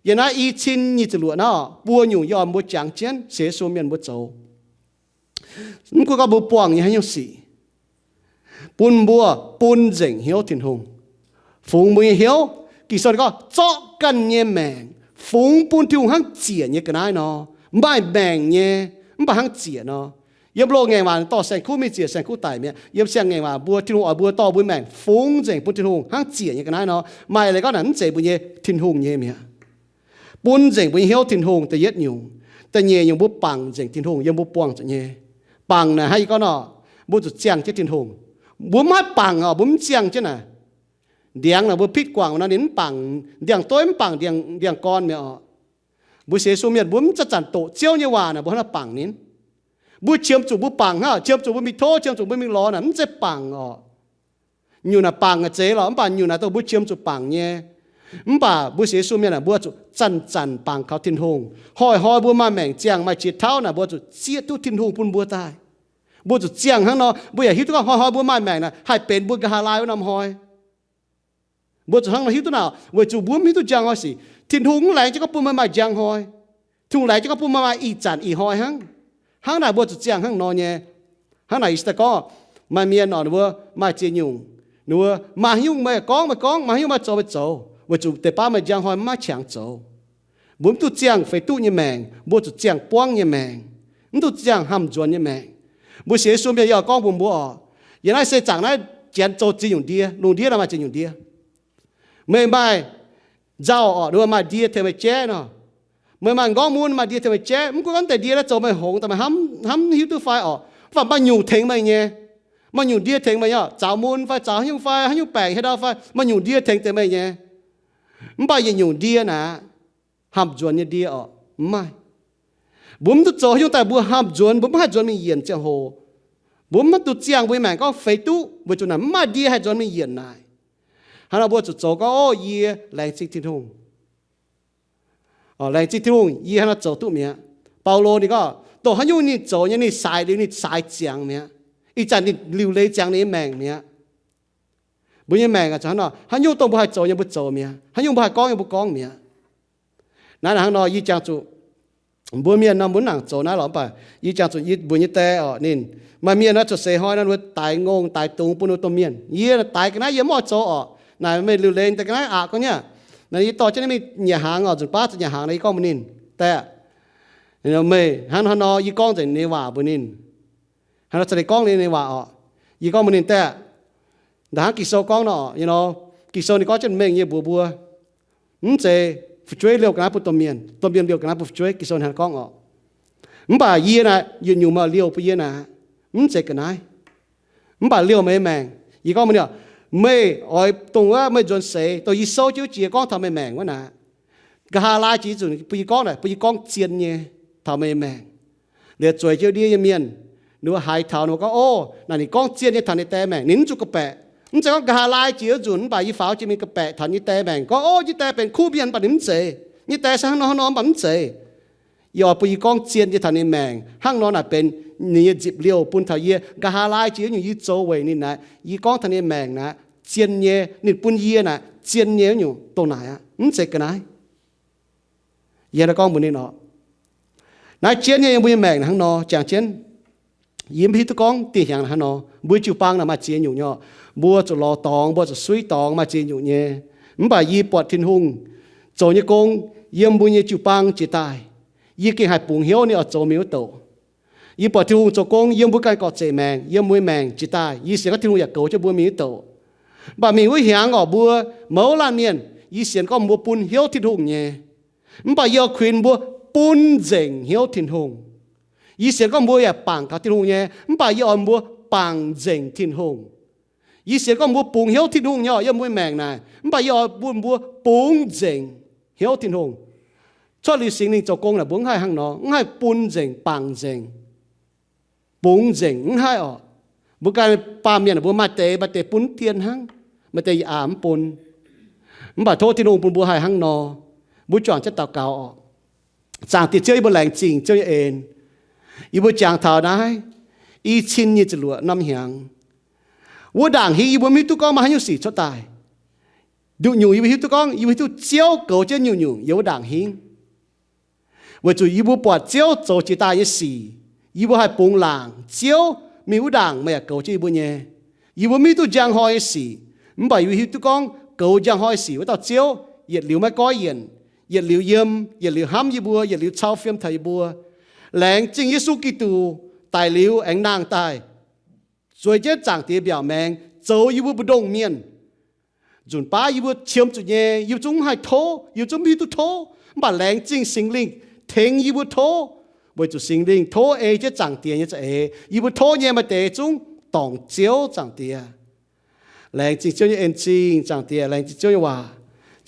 Yiem naaiv i cin nyic ziepc luoqc naaiv, buo nyungc yie oix mbuo jangx jienv sienx Yesu mienh mbuo zoux. Mv gunv gorngv mbuo buangh nyei haaix nyungc sic, bun mbuo bun nzengc hnyouv Tin-Hungh, fungx mbuo nyei hnyouv. Ging-Sou gorngv zorqv ganh nyei maengc fungx bun Tin-Hungh hnangv ziec nyei ga'naaiv nor. Maaih maengc nyei, mv baac hnangv ziec nor. Yiem loz-ngaengc waac dorh saeng-kuv mingh ziec, saeng-kuv daic mi'aqv. Yiem siang-ngaengc waac mbuo, Tin-Hungh oix mbuo dorh mbuo maengc fungx nzengc bun Tin-Hungh hnangv ziec nyei ga'naaiv nor. Maaih leiz gorngv naaic mv zeiz mbuo nyei, Tin-Hungh nyei mi'aqv. Bun nzengc mbuo nyei hnyouv Tin-Hungh da'yietv nyungc. Da'nyeic nyungc mbuo bangc nzengc Tin-Hungh yiem mbuo buangh zuqc nyei. Bangc naaic hnangv yie gorngv nor, mbuo zuqc ziangh jienv Tin-Hungh. Mbuo mv haih bangc oc, mbuo mv ziangh jienv naaic. Ndiangx naaic mbuo pitv guangc nor ninh mv bangc, ndiangx-dueiv mv bangc ndiangx-gorn mi'aqv oc. Mbuo sienx Yesu mienh mbuo mv zanc-zanc doqc Ziouv nyei waac naaic mbuo hnangv naaic bangc ninh. Mbuo qiemx zuqc mbuo bangc hnangv, qiemx zuqc mbuo mingh tov, qiemx zuqc mbuo mingh lorz naaic mv zeiz bangc oc. Nyungc naaic bangc naaic zeiz lorqc, mv baac nyungc naaic dongh mbuo qiemx zuqc bangc nyei. Mv baac mbuo sienx Yesu mienh naaic mbuo zuqc zanc-zanc bangc kaux Tin-Hungh. Hnoi-hnoi mbuo maaih maengc ziangh maaih jiex tauv naaic mbuo zuqc zieqv duqv Tin-Hungh bun mbuo daaih. Mbuo zuqc ziangh hnangv nor, mbuo yaac hiuv duqv gorngv hnoi-hnoi mbuo maaih maengc naaic haih benx mbuo nqa'haav laai wuov norm hnoi. Mbuo zuqc hnangv nor hiuv duqv naaic, weic zuqc mbuo mv hiuv duqv njang hnoi sic. Tin-Hungh mv laengz jienv gorngv bun meih maaih njang hnoi. Tin-Hungh laengz jienv gorngv bun meih maaih ih zanc ih hnoi hnangv. Hnangv naaic mbuo zuqc ziangh hnangv nor nyei. Hnangv naaic yie daaih gorngv, maaih mienh oc, ninh mbuo maaih ziex nyungc. Ninh mbuo maaih haaix nyungc meih gorngv meih gorngv, maaih haaix nyungc meih zoux meih zoux, weic zuqc deix baav meih njang hnoi mv maaih qangx zoux. Mbuo mv duqv ziangh feix duqv nyei maengc, mbuo zuqc ziangh buangv nyei maengc, mv duqv ziangh hamh nzuonx nyei maengc. Mbuo sienx Yesu mienh yie oix gorngv mbuox mbuo oc, yie naaiv se zaangc naaiv Janx zoux ziex nyungc ndie, lungh ndiev naaiv maaih ziex nyungc ndie. Meih maaih nzauh oc, ninh mbuo maaih ndie tengx meih jaiv nor. Meih maaih m'nqorngv mun, maaih ndie tengx meih jaiv. Mv gunv gorngv deix ndie naaiv zoux meih hngongx daaih meih hnamv hiuv duqv fai oc, mv baac maaih nyungc tengx meih nyei. Maaih nyungc ndie tengx meih nyei, zaux mun fai zaux haaix nyungc fai haaix nyungc baengc haaix ndau fai, maaih nyungc ndie tengx deix meih nyei. Mv baac yietc nyungc ndie naaic, hamh nzuonx nyei ndie oc, mv maaih. Mbuo mv duqv zoux haaix nyungc daaih mbuo hamh nzuonx, mbuo mv haih nzuonx mingh yienc ziangh hoc. Mbuo mv duqv ziangh mbuo nyei maengc gorngv feix duqv, weic zuqc naaic mv maaih ndie haih nzuonx mingh yienc naaic. Hnangv nor mbuo zuqc zoux gorngv, O, yie laengz zingh Tin-Hungh. Laengz zingh Tin-Hungh, yie hnangv nor zoux duqv mi'aqv. Baulo ninh gorngv, dongh haaix nyungc ninh zoux nyei, ninh saaix liuz ninh saaix ziangx mi'aqv. Ih zanc ninh liuc leiz ziangx ninh nyei maengc mi'aqv. Mbuo nyei maengc hnangv nor, haaix nyungc dongh mbuo haih zoux nyei mbuo zoux mi'aqv, haaix nyungc mbuo haih gorngv nyei mbuo gorngv mi'aqv. Naaiv hnangv nor yie jangx zuqc mbuo mienh nor mbuo mv nangc zoux naaiv lorqc, mv baac yie jangx zuqc yie mbuo nyei die oc, ninh maaih mienh naaiv cuotv seix hnoi nor ninh mbuo daix ngongh daix dungz bun ninh mbuo domh mienh. Yie daix ga'naaiv yie mv oix zoux oc. Naaic meih liuc leiz daaih ga'naaiv aqc gorngv nyei. Naaic yie dorh jienv ninh mingh nyanc hnaangx oc, nzunc baav zuqc nyanc hnaangx naaic yie gorngv mbuox ninh, Die aah, Meih hnangv haaix nor, yie gorngv nzengc ninh nyei waac mbuox ninh. Hnangv nor, cingx ninh gorngv ninh nyei waac orqc. Yie gorngv mbuox ninh daaih, ndongc hnangv Ging-Sou gorngv nor, you know, Ging-Sou ninh gorngv jienv mengh nyei mbuox mbuo, mv zeiz fu'jueiv liouh ga'naaiv bun domh mienh, domh mienh liouh ga'naaiv bun fu'jueiv. Ging-Sou hnangv naaiv gorngv orqc. Mv baac yie naaic, yietc nyungc meih liouh bun yie naaic, mv zeiz ga'naaiv. Mv baac liouh meih nyei maengc. Yie gorngv mbuox ninh, meih oix dongh wuov meih nzuonx seix, dongh yie souv jienv wuov jiex gorngv taux meih maengc wuov naaic, nqa'haav laai jiex nyei nzunc bun yie gorngv naaic, bun yie gorngv zien nyei taux meih nyei maengc. Liuz zueiz jienv ndiev nyei mienh, ninh mbuo haiz taux ninh mbuo gorngv, ov, naaic ninh gorngv zien nyei taux ninh die maengc, ninh mv zuqc ga'baeqc. Mv zeiz gorngv nqa'haav laai jiex wuov nzunc mv baac yie faaux jiex mingh ga'baeqc taux yie die maengc, gorngv, ov, yie die benx kuv mienh, mv baac ninh mv zeiz. Yie die se hnangv nor hnangv nor, mv baac mv zeiz. Yie oix bun yie gorngv zien nyei taux ninh maengc. Hnangv nor naaic benx ninh nyei nzipc liouh bun taux yie. Nqa'haav laai jiex nyungc yie zoux weic ninh naaic, yie gorngv taux ninh maengc naaic, zien nyei, ninh bun yie naaic zien nyei wuov nyungc dongh naaic aqv, mv zeiz ga'naaiv. Yie hnangv naaiv gorngv mbuox ninh orqc. Naaiv jienv nyei yiem mbuo nyei maengc naaic hnangv nor jangx jienv. Yie mv hiuv duqv gorngv dieh hnyangx naaic hnangv nor. Mbuo jiu-baang naaic maaih ziex nyungc nyei orqc. Mbuo zuqc lorz dorngx, mbuo zuqc suiv dorngx, maaih ziex nyungc nyei. Mv baac yie buatc Tin-Hungh zoux nyei gong yiem mbuo nyei jiu-baang jiex daaih, yie gengh haih bungx hnyouv ninh oix zoux mingh wuov douc. Yie buatc Tin-Hungh zoux gong yiem mbuo ganh gorqv-zeic maengc, yiem mbuo nyei maengc jiex daaih, yie sienx gorngv Tin-Hungh yaac goux jienv mbuo mingh wuov douc. Mv baac mingh wuov hnyangx orqc, mbuo mouz laanh mienh, yie sienx gorngv mbuo bun hnyouv Tin-Hungh nyei. Mv baac yie oix kuinx mbuo bun nzengc hnyouv Tin-Hungh. Yie sienx gorngv mbuo yaac bangc kaux Tin-Hungh nyei, mv baac yie oix mbuo bangc nzengc Tin-Hungh. Yie sienx gorngv mbuo bungx hnyouv Tin-Hungh nyei orqc, yiem mbuo maengc naaic, mv baac yie oix bun mbuo bungx nzengc hnyouv Tin-Hungh. Cuotv liuz Singx Lingh zoux gong naaic, mbuo mv haih hnangv nor, mv haih bun nzengc, bangc nzengc, bungx nzengc, mv haih orqc. Mbuo ganh baamh mienh mbuo maaih deix, maaih deix bun mv dien hnangv, maaih deix yaac mv bun. Mv baac tov Tin-Hungh bun mbuo haih hnangv nor. Mbuo juangc jienv daux gaux orqc. Zaangc Diex Ziouv, yie mbuo laengz zingh Ziouv nyei en. Yie mbuo jangx taux naaiv i cin nyic ziepc luoqc norm hnyangx, wuov ndaangc hingv yie mbuo mv hiuv duqv gorngv maaih haaix nyungc sic cuotv daaih. Nduqc nyungc yie mbuo hiuv duqv gorngv, yie mbuo hiuv duqv Ziouv goux jienv nyungc-nyungc yiem wuov ndaangc hingv. Weic zuqc yie mbuo buatc Ziouv zoux jiex daaih nyei sic, yie mbuo haih bungx laangc Ziouv mingh wuov ndaangc meih yaac goux jienv yie mbuo nyei. Yie mbuo mv hiuv duqv njang hnoi nyei sic, mv baac yie mbuo hiuv duqv gorngv goux njang hnoi sic wuov dauh Ziouv yietc liuz maiv goiv yienc, yietc liuz yiem, yietc liuz hnamv yie mbuo, yietc liuz cau fiem taux yie mbuo. Laengz zingh Yesu Giduc daic liuz aengx nangh daaih, zueiz jienv Zaangc Diex mbiaauc maengx zoux yie mbuo mbu'ndongx mienh. Nzunc baav yie mbuo qiemx zuqc nyei, yie mbuo zungv mv haih tov, yie mbuo zungv mv hiuv duqv tov. Mv baac laengz zingh Singx Lingh tengx yie mbuo tov, weic zuqc Singx Lingh tov ei jienv Zaangc Diex nyei za'eix. Yie mbuo tov nyei maaih deix zungv dorngc Ziouv Zaangc Diex. Laengz zingh Ziouv nyei en zingh, Zaangc Diex. Laengz zingh Ziouv nyei waac.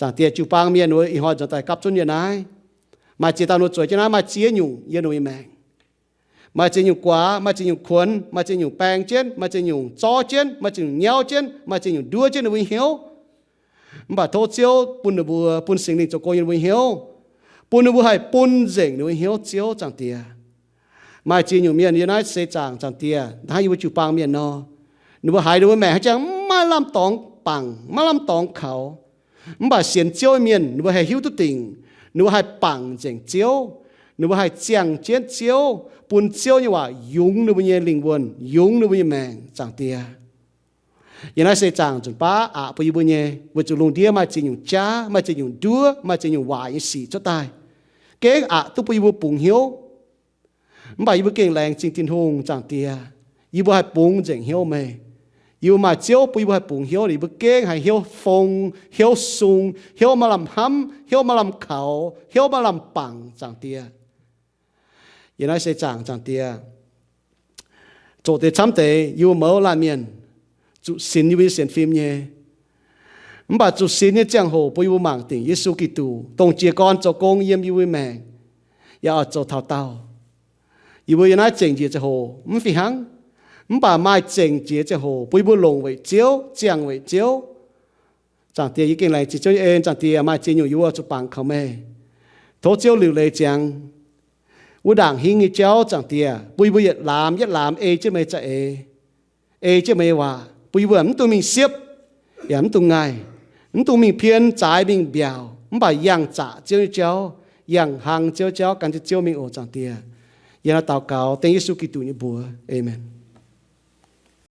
Zaangc Diex, jiu-baang mienh wuov ih hnoi nzuonx daaih gapv zunv yie naaiv, maaih ziex dauh ninh mbuo zueiz jienv naaiv, maaih ziex nyungc yiem ninh mbuo nyei maengc. Maaih ziex nyungc guaax, maaih ziex nyungc kuonx, maaih ziex nyungc baeng jienv, maaih ziex nyungc zorv jienv, maaih ziex nyungc nyauv jienv, maaih ziex nyungc nduov jienv ninh mbuo nyei hnyouv. Mv baac tov Ziouv bun ninh mbuo, bun Singx Lingh zoux gong yiem ninh mbuo nyei hnyouv, bun ninh mbuo haih bun nzengc ninh mbuo nyei hnyouv, Ziouv Zaangc Diex. Maaih ziex nyungc mienh yiem naaiv seix zaangc, Zaangc Diex, hnangv yie mbuo jiu-baang mienh nor, ninh mbuo haiz ninh mbuo maengc haaix jangx maiv lamh dorngx bangc, maiv lamh dorngx kaux. Mv baac sienx Ziouv nyei mienh ninh mbuo haih hiuv duqv dingc, ninh mbuo haih bangc nzengc Ziouv, ninh mbuo haih ziangh jienv Ziouv, bun Ziouv nyei waac yungz ninh mbuo nyei lingh wuonh, yungz ninh mbuo nyei maengc, Zaangc Diex. Yiem naaiv seix zaangc nzunc baav aqc bun yie mbuo nyei, weic zuqc lungh ndiev maaih ziex nyungc jaav, maaih ziex nyungc nduov, maaih ziex nyungc waaic nyei sic cuotv daaih, gengh aqc duqv bun yie mbuo bungx hnyouv. Mv baac yie mbuo gengh laengz zingh Tin-Hungh, Zaangc Diex, yie mbuo haih bungx nzengc hnyouv meih. Yie mbuo maaih Ziouv bun yie mbuo haih bungx hnyouv, yie mbuo gengh haiz hnyouv fong, hnyouv sung, hnyouv maaih lamh hnamv, hnyouv maaih lamh kaux, hnyouv maaih lamh bangc, Zaangc Diex. Yiem naaiv seix zaangc, Zaangc Diex, zoqc deix camv deix yie mbuo mouz laanh mienh zuqc sinx yie mbuo nyei sienx fim nyei. Mv baac zuqc sinx nyei ziangh hoc bun yie mbuo mangc dingc Yesu Giduc, dongh jiez gorn zoux gong yiem yie mbuo maengc, yaac oix zoux taux daauh. Yie mbuo yiem naaiv zengc njiec ziangh hoc mv fih hnangv, mv baac maaih zengc jiex ziangh hoc bun yie mbuo longc weic Ziouv, ziangh weic Ziouv. Zaangc Diex, yie gengh laengz zingh Ziouv nyei en. Zaangc Diex, maaih ziex nyungc yie mbuo zuqc bangc kaux meih. Tov Ziouv liuc leiz ziangx wuov ndaangc hingv nyei jauv, Zaangc Diex, bun yie mbuo yietc laamz yietc laamz ei jienv meih za'eix, ei jienv meih nyei waac, bun yie mbuo mv dungx mingh siepv, yaac mv dungx ngaih, mv dungx mingh pien zaaix mingh mbiaauc, mv baac yangh zaqc Ziouv nyei jauv, yangh hlang Ziouv jauv, gan jienv Ziouv mingh oc, Zaangc Diex. Yie naaiv daux gaux dengv Yesu Giduc nyei mbuox. Aamen.